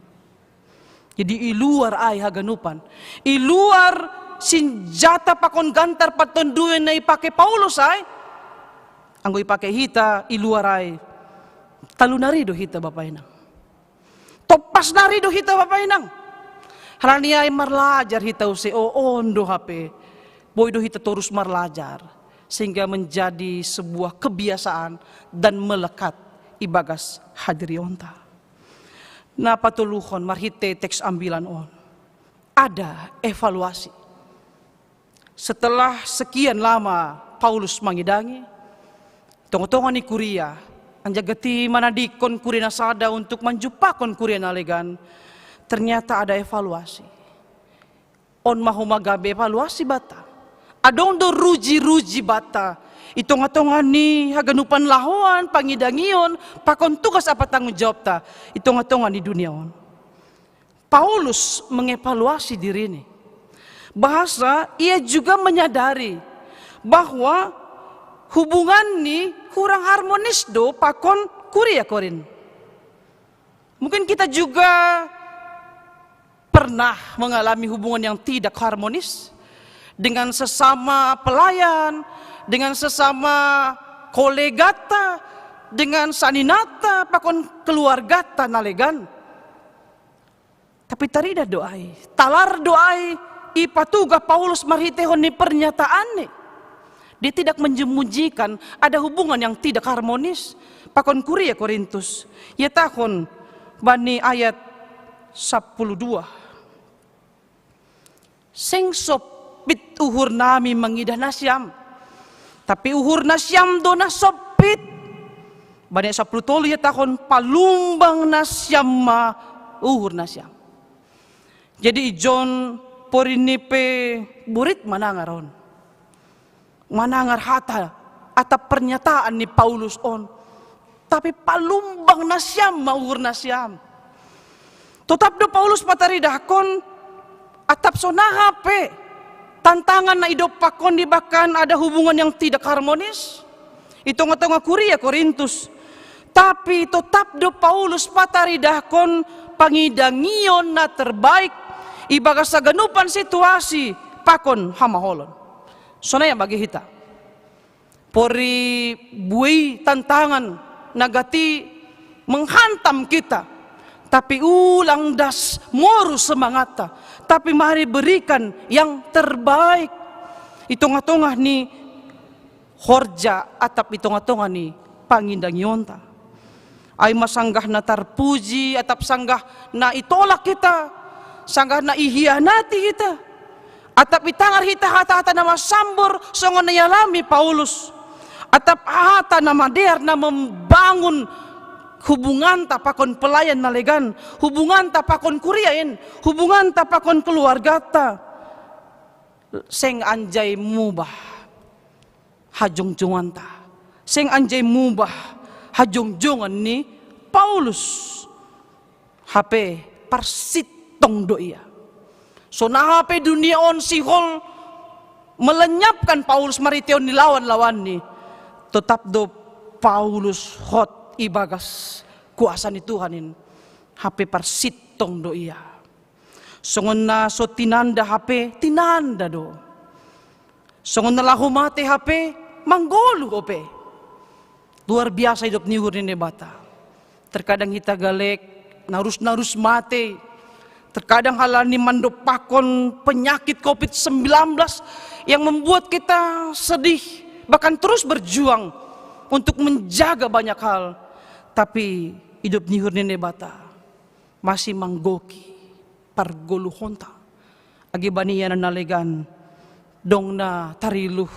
Jadi i luar ai haganupan, i luar sinjata pakon gantar partonduyon na ipake Paulus ai, anggo ipake hita i luar ai, talu nari do hita Bapa Inang. Tompas nari do hita Bapa Inang. Halani ai marlajar hita use, o on do hape. Boi do hita torus marlajar sehingga menjadi sebuah kebiasaan dan melekat ibagas hadirionta. Na patoluhon marhite teks ambilan on, ada evaluasi. Setelah sekian lama Paulus mangidangi tonga-tonga ni kuria, anjaga ti manadingkon kuria na sada untuk manjumpahkon kuria na legan, ternyata ada evaluasi. On ma homa gabe evaluasi banta. Adong do ruji-ruji banta i tonga-tonga ni haganupan lahoan, pangidangion, pakon tugas ampa tanggung jawabta i tonga-tonga ni dunia on. Paulus mengevaluasi dirini. Bahasa ia juga menyadari bahwa hubunganni kurang harmonis do pakon kuria Korin. Mungkin kita juga pernah mengalami hubungan yang tidak harmonis dengan sesama pelayan, dengan sesama kolegata, dengan saninata pakon keluargata na legan. Tapi taridah do ai, talar do ai ipatugah Paulus marhitehon ni pernyataan ni. Dia tidak menyembunyikan ada hubungan yang tidak harmonis pakon kuria Korintus. Ia tahun bani ayat sapuluh dua. Seng sopit uhur nami mangidah nasiam, tapi uhur nasiam do na sopit. Bani sapuluh tolu ia tahun palumbang nasiam ma uhur nasiam. Jadi ijon porini pe burit manangar on. Manangar hata atap pernyataan ni Paulus on. Tapi palumbang nasiam ma uhur nasiam. Totap do Paulus pataridahkon atap sonaha pe tantangan na idop pakon di bahkan ada hubungan yang tidak harmonis. I tonga-tonga kuria Korintus. Tapi totap do Paulus pataridahkon pangidangion na terbaik ibagas saganupan situasi pakon hamaholon. Sonai bagi hita. Pori buei tantangan nagati menghantam kita. Tapi ulang das moru semangatta. Tapi mari berikan yang terbaik. I tonga-tonga ni horja atap i tonga-tonga ni pangindangionta. Ai ma sanggah na tarpuji atap sanggah na itolak hita, sanggah na ihianati hita. Atap itangar hita hata-hata na masambor songon na ialami Paulus. Atap hata na madear na membangun hubunganta pakon pelayan na legan, hubunganta pakon kuriain, hubunganta pakon keluargata. Seng anjai mubah hajongjonganta. Seng anjai mubah hajongjongan ni Paulus. Hape parsitong do ia. Sonaha pe dunia on sihol melenyapkan Paulus marhitehon ni lawan-lawanni. Totap do Paulus hot ibagas kuasa ni Tuhan in. Hape parsitong do ia. Songon na so tinanda hape tinanda do. Songon na laho mate hape manggoluh ope. Luar biasa idop ni uhur ni Naibata. Terkadang hita galek narus-narus mate. Terkadang halani mandop pakon penyakit covid sembilan belas yang membuat kita sedih, bahkan terus berjuang untuk menjaga banyak hal. Tapi idop ni uhur ni Naibata masih manggohi pargoluhonta. Age bani ia na legan dong na tariluh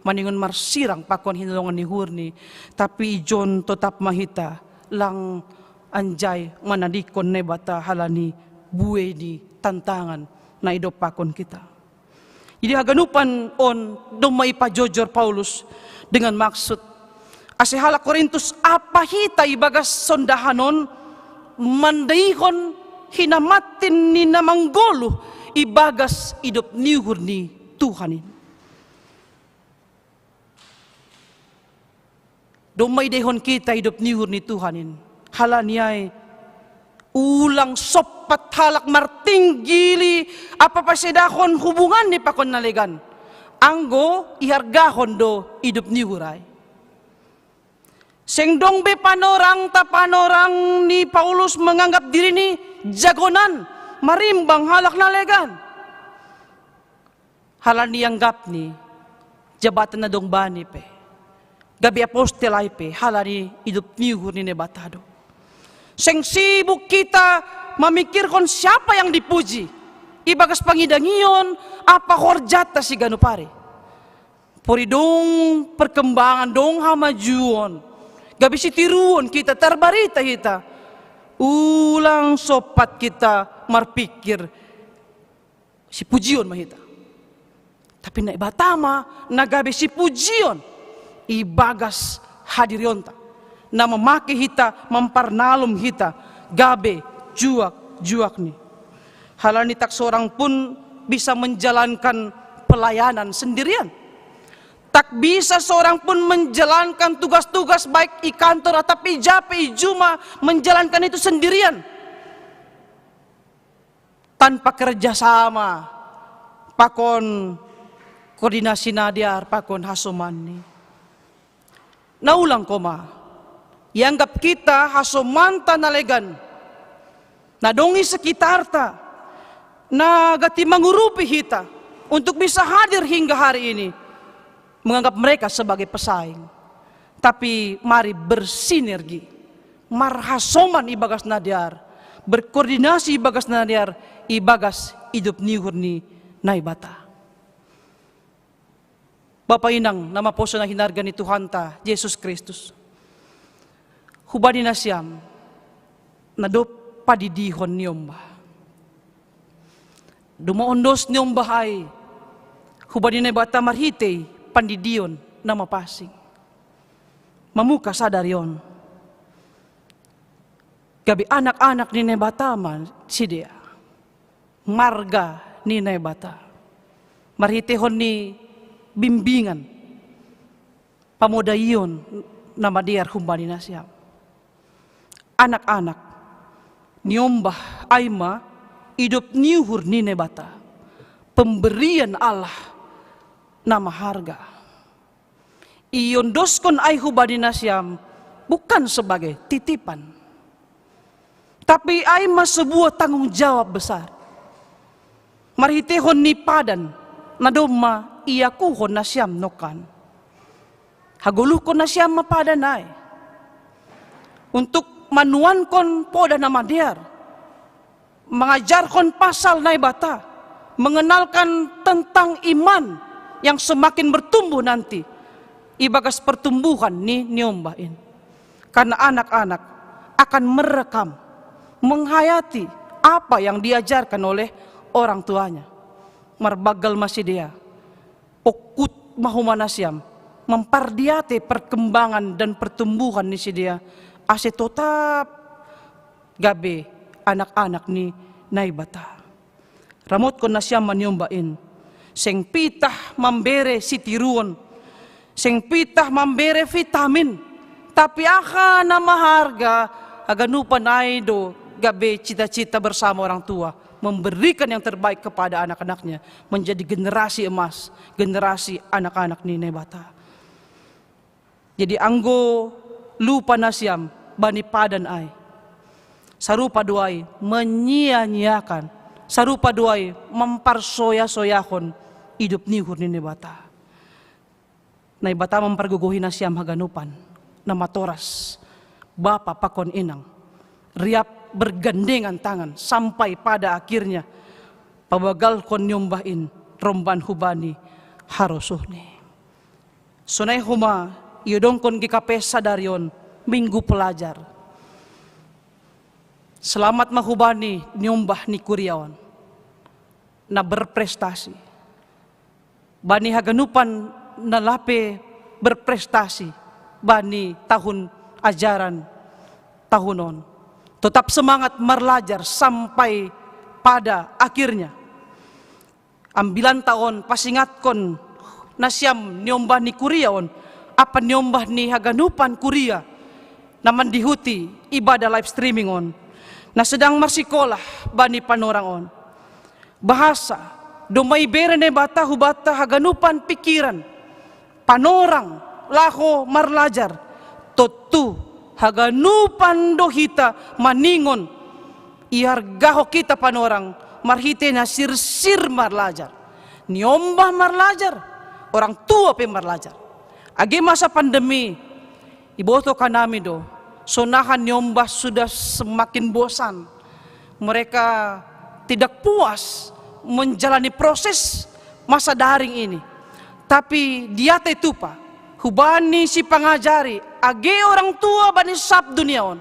maningon marsirang pakon hinongan ni uhurni, tapi ijon totap ma hita lang anjai manadingkon Naibata halani buei ni tantangan na idop pakon kita. Jadi haganupan on domma ipajojor Paulus dengan maksud ase halak Korintus apa hita ibagas sondahan on mandaihon hinamattin ni na manggoluh ibagas idop ni uhur ni Tuhan in. Domma idaihon kita idop ni uhur ni Tuhan in. Halani ai ulang sompat halak martinggili apa pasedahon hubungan ni pakon na legan. Anggo ihargahon do idop ni uhur ai. Seng dong be panorang ta panorang ni Paulus menganggap diri ni jagonan marimbang halak na legan. Halani ianggapni jabatan na dong bani pe gabe apostel ai pe halani idop ni uhur ni Naibata do. Seng sibuk kita mamikirhon siapa yang dipuji ibagas pangidangion apa horjata siganup ari. Pori dong perkembangan dong hamajuon gabe sitiruon kita tarbarita hita. Ulang sompat kita marpikir sipujion ma hita. Tapi Naibata ma na gabe sipujion ibagas hadirionta na mamake hita mamparnalum hita gabe juak-juakni. Halani tak seorang pun bisa menjalankan pelayanan sendirian. Tak bisa seorang pun menjalankan tugas-tugas baik i kantor atap i jape i juma menjalankan itu sendirian. Tanpa kerjasama pakon koordinasi na dear pakon hasomanni. Na ulang koma ianggap kita hasomanta na legan Tadongi sekitarta, na gati mangurupi hita untuk bisa hadir hingga hari ini, menganggap mereka sebagai pesaing. Tapi mari bersinergi, marhasoman ibagas na dear, berkoordinasi ibagas na dear, ibagas idup ni uhur ni Naibata. Bapa inang na maposo na hinarga ni Tuhanta Jesus Kristus, hubani nasiam na dob padidihon niombah. Doma ondos niombah ai hubani Naibata marhitei pandidion na mapasing. Mamuka sadari on gabe anak-anak ni Naibata ma sidea, marga ni Naibata, marhiteihon ni bimbingan, pamodaion na madear hubani nasiam. Anak-anak, niombah ai ma idup ni uhur ni Naibata, pemberian Allah na maharga. Iondoskon ai hubani nasiam bukan sebagai titipan, tapi ai ma sebuah tanggung jawab besar. Marhiteihon ni padan na domma iakuhon nasiam nongkan, hagoluhkon nasiam ma padan ai untuk manuankon poda na madear, mengajarkon pasal Naibata, mengenalkan tentang iman yang semakin bertumbuh nanti ibagas pertumbuhan ni niombah in. Karena anak-anak akan merekam, menghayati apa yang diajarkan oleh orang tuanya. Marbanggal ma sidea, okut ma homa nasiam mampardiatei perkembangan dan pertumbuhan ni sidea, ase totap gabe anak-anak ni Naibata. Ramotkon nasiam ma niombah in. Seng pitah mambere sitiruon, seng pitah mambere vitamin, tapi aha na maharga, haganupan ai do gabe cita-cita bersama orang tua, memberikan yang terbaik kepada anak-anaknya, menjadi generasi emas, generasi anak-anak ni Naibata. Jadi anggo lupa nasiam bani padan ai, sarupa do ai menyia-nyiakan, sarupa do ai mamparsoya-soyahon idup ni uhur ni Naibata. Naibata mampargogohi nasiam haganupan na matoras, bapa pakon inang, riap bergandengan tangan sampai pada akhirnya pabagalkon niombah in romban hubani harosuhni. Sonai homa iodongkon G K P S sadari on, Minggu Pelajar. Selamat ma hubani niombah ni kuria on na berprestasi, bani haganupan na lape berprestasi bani tahun ajaran tahun on. Tetap semangat marlajar sampai pada akhirnya. Ambilanta on pasingatkon nasiam niombah ni kuria on, apa niombah ni haganupan kuria na mandihuti ibadah live streaming on, na sedang marsikolah bani panorang on. Bahasa, domma ibere Naibata hubanta haganupan pikiran, panorang laho marlajar, tontu haganupan do hita maningon iargahon hita panorang marhitei na sirsir marlajar, niombah marlajar, orang tua pe marlajar. Age masa pandemi, iboto kanami do, sonaha niombah sudah semakin bosan. Mereka tidak puas menjalani proses masa daring ini. Tapi diatei tupa hubani sipangajari, age orang tua bani sab dunia on,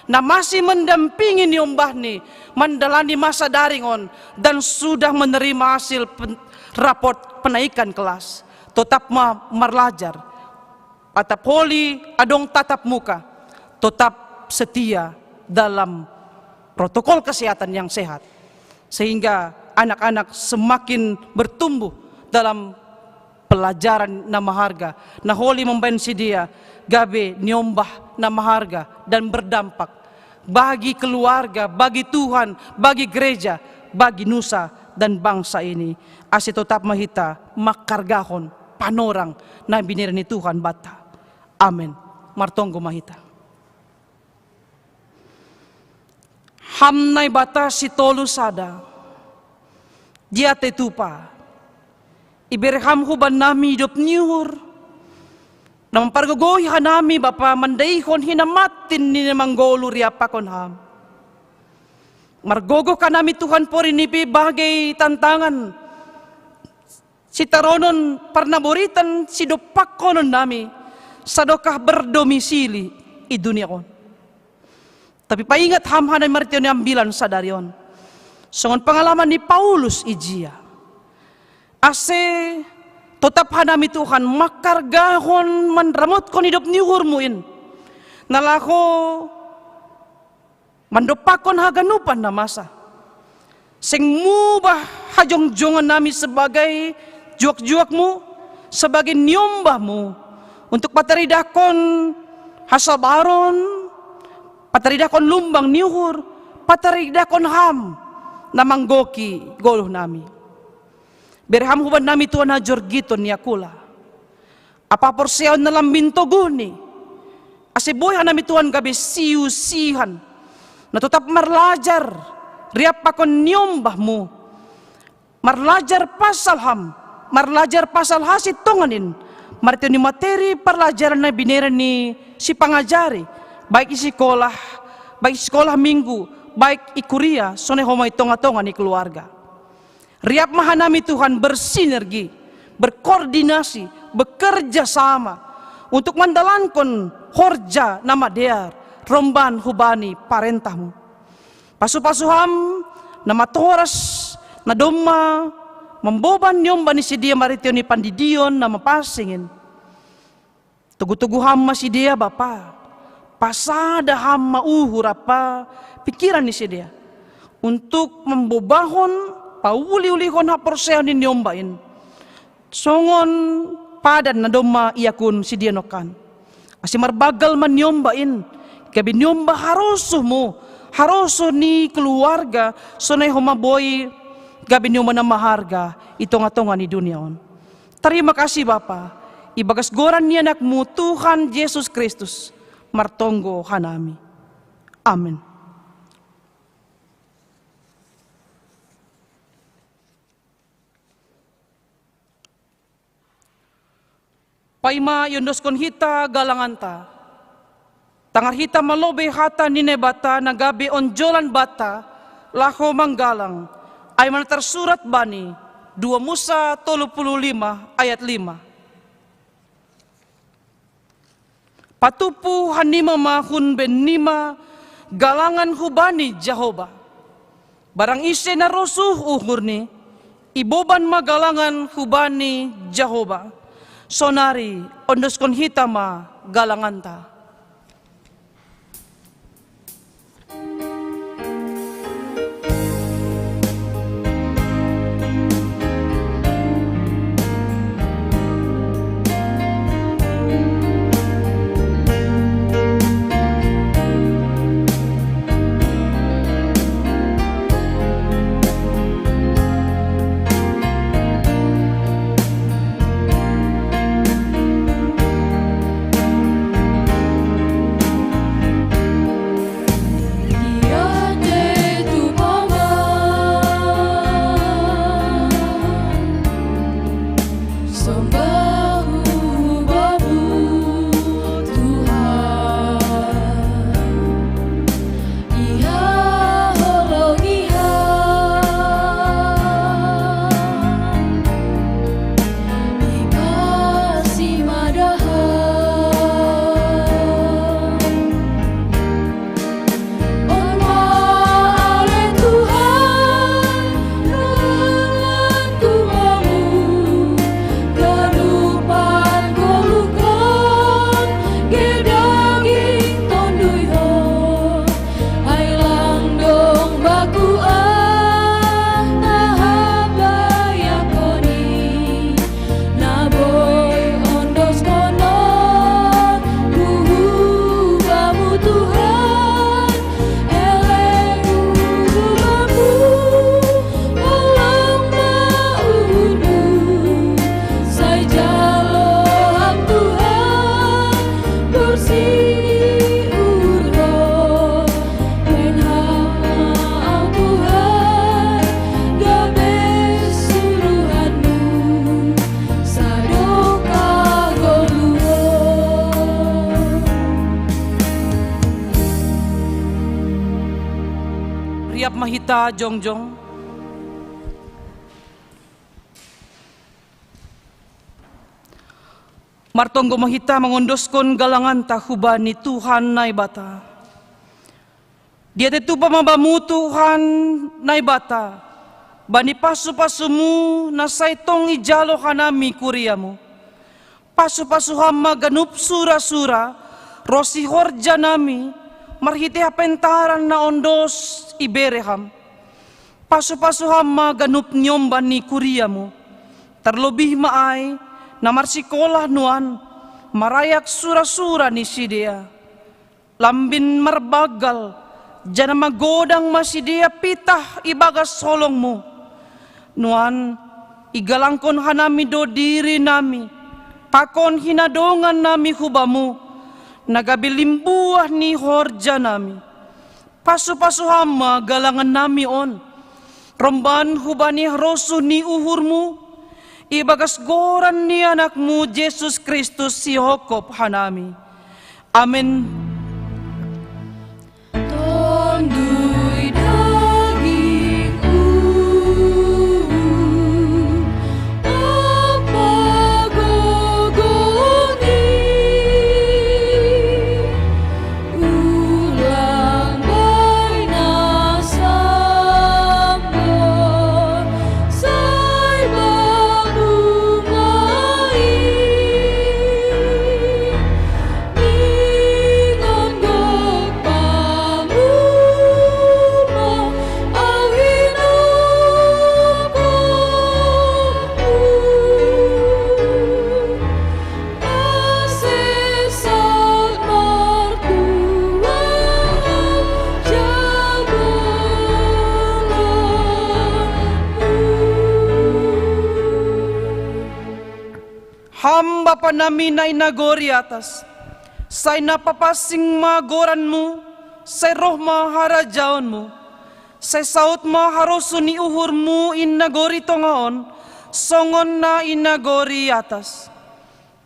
na masih mendampingi niombahni mandalani masa daring on dan sudah menerima hasil pen-, rapot penaikan kelas. Tetap ma-, marlajar, atap holi adong tatap muka, tetap setia dalam protokol kesehatan yang sehat, sehingga anak-anak semakin bertumbuh dalam pelajaran na maharga, na holi mambahen sidea gabe niombah na maharga dan berdampak bagi keluarga, bagi Tuhan, bagi gereja, bagi nusa dan bangsa ini. Ase tetap ma hita manghargahon panorang na binere ni Tuhan banta. Amen. Martonggo ma hita. Ham Naibata si tolu sada, dia tetupa. Ibere Ham huban nami idop ni uhur, na mampargogohi hanami Bapa mandaihon hinamatin ni na manggoluh riap pakon Ham. Margogoh hanami Tuhan porini pe bagei tantangan, sitaronon parnaboritan sidopakkonon nami, sadokah berdomisili i dunia on. Tapi paingat Ham hanami marhitei ni ambilan sadari on, songon pangalaman ni Paulus ijia. Ase totap hanami Tuhan mangkargahon manramotkon idop ni uhurmu in, na laho mandopakkon haganupan na masa. Seng mubah hajongjongan nami sebagai juak-juakmu, sebagai niombahmu, untuk pataridahkon hasabaron, pataridahkon lumbang ni uhur, pataridahkon Ham na manggohi goluh nami. Bere Ham huban nami Tuhan hajorgiton ni angkula, ampa porseaon na lambin toguhni, ase boi hanami Tuhan gabe siusihan, na totap marlajar riap pakon niombahmu, marlajar pasal Ham, marlajar pasal hasintongan in, marhitei ni materi parlajaran na binere ni sipangajari, baik i sikolah, baik i sikolah minggu, baik i kuria, sonai homa i tonga-tonga ni keluarga. Riap ma hanami Tuhan bersinergi, berkoordinasi, bekerja sama untuk mandalankon horja na madear, romban hubani parentahmu. Pasu-pasu Ham na matoras, na domma mamboban niombah ni sidea marhitei ni pandidion na mapansing in. Togu-togu Ham ma sidea Bapa, pasada Ham ma uhur ampa pingkiran ni sidea, untuk mambobahon, pauli-ulihon haporseaon ni niombah in, songon padan na domma iakun sidea nongkan. Ase marbanggal ma niombah in, gabe niombah harosuhmu, harosuh ni keluarga, sonai homa boi gabe niombah na maharga i tonga-tonga ni dunia on. Tarima kasih Bapa, ibagas goran ni AnakMu Tuhan Jesus Kristus, martonggo hanami. Amin. Paima iondoskon hita galanganta, tangar hita ma lobei hata ni Naibata na gabe onjolan banta laho manggalang, ai ma na tarsurat bani dua Musa tolu puluh lima ayat lima. Patumpu hanima ma hun bennima galangan hubani Jahowa. Barang ise na rosuh uhurni, iboban ma galangan hubani Jahowa. Sonari ondoskon hita ma galanganta. Siap ma hita jongjong. Martonggo ma hita mangondoskon galanganta hubani Tuhan Naibata. Diatetopa ma bamu Tuhan Naibata, bani pasu-pasumu na sai tong ijalo hanami kuriamu. Pasu-pasu ham ma ganup sura-sura, ro sihorja nami, marhitei hapentaran na ondos ibere ham. Pasu-pasu ham ma ganup niomban ni kuriamu. Tarlobih ma ai, na marsikolah nuan, marayak sura-sura ni sidea. Lambin marbanggal, janah magodang ma sidea pitah ibagas holongmu. Nuan, igalangkon hanami do diri nami, pakon hinadongan nami hu bamu, na gabe limbuah ni horja nami. Pasu-pasu ham ma galangan nami on, romban hubani rosuh ni uhurmu, ibagas goran ni anakmu Jesus Kristus sihophop hanami. Amen. Tonduy dagingku, apa gogoni, ulang baina sambor, sai bamu mai. Ham Bapa nami na i nagori atas, sai na papansing ma goranmu, sai roh ma harajaonmu, sai saut ma harosuh ni uhurmu i nagori tonga on, songon na i nagori atas.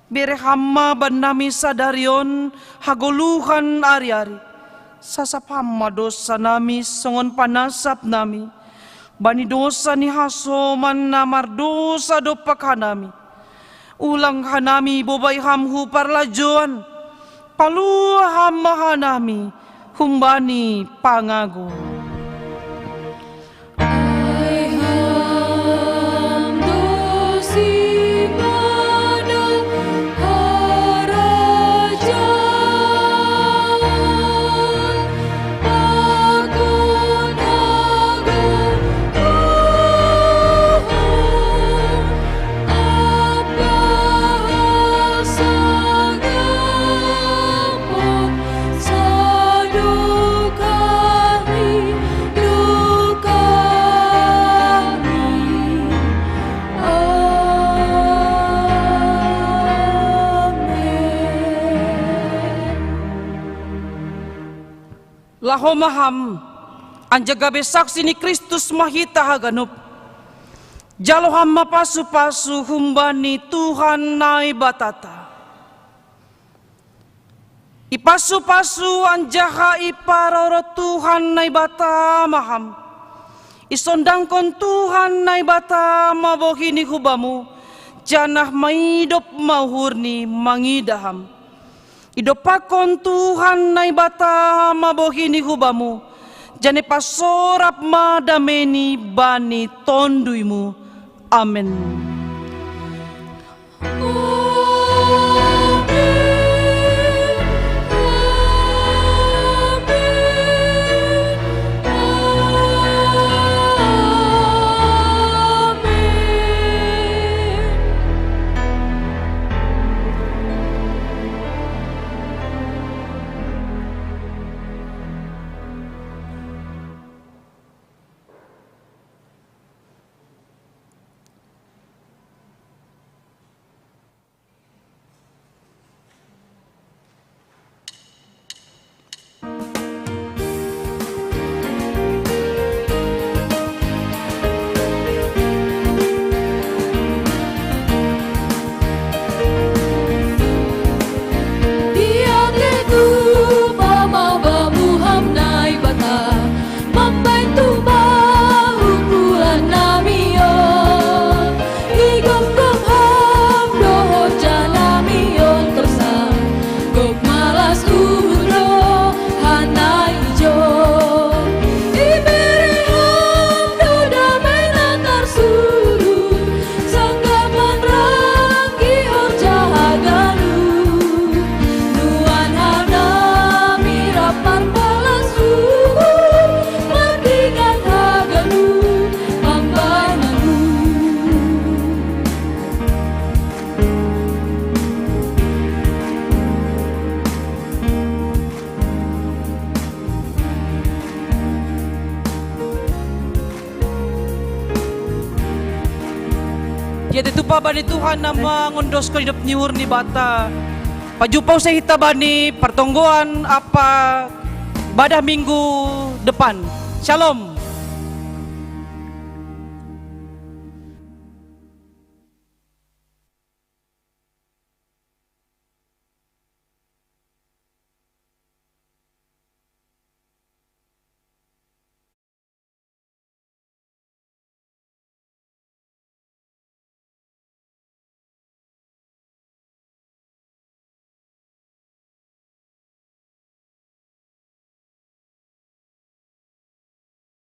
Bere ham ma bannami sadari on hagoluhan ari-ari. Sasap ham ma dosa nami songon panasap nami bani dosa ni hasoman na mardosa dompak hanami. Ulang hanami bobai ham hu parlajouan, palua ham ma hanami humbani pangago. Ai ham do simada harajaon, pakon ago Tuhan, apa hasangapon sadokah ni dokahmi. Amen. Laho ma ham, anjaha gabe saksi ni Kristus ma hita haganup. Jalo ham ma pasu-pasu humbani Tuhan Naibatata. Ipasu-pasu anjaha iparoro Tuhan Naibata ma ham. Isondangkon Tuhan Naibata ma bohini hu bamu, janah maidop ma uhurni mangidah ham. Idompakkon Tuhan Naibata ma bohini hu bamu, janah ipasorap ma dameini bani tonduymu. Amen. Sia tutupa bani Tuhan na mangondoskon idop ni uhur ni Debata. Pajumpa usai hita bani partonggoan apa ibadah minggu depan. Shalom.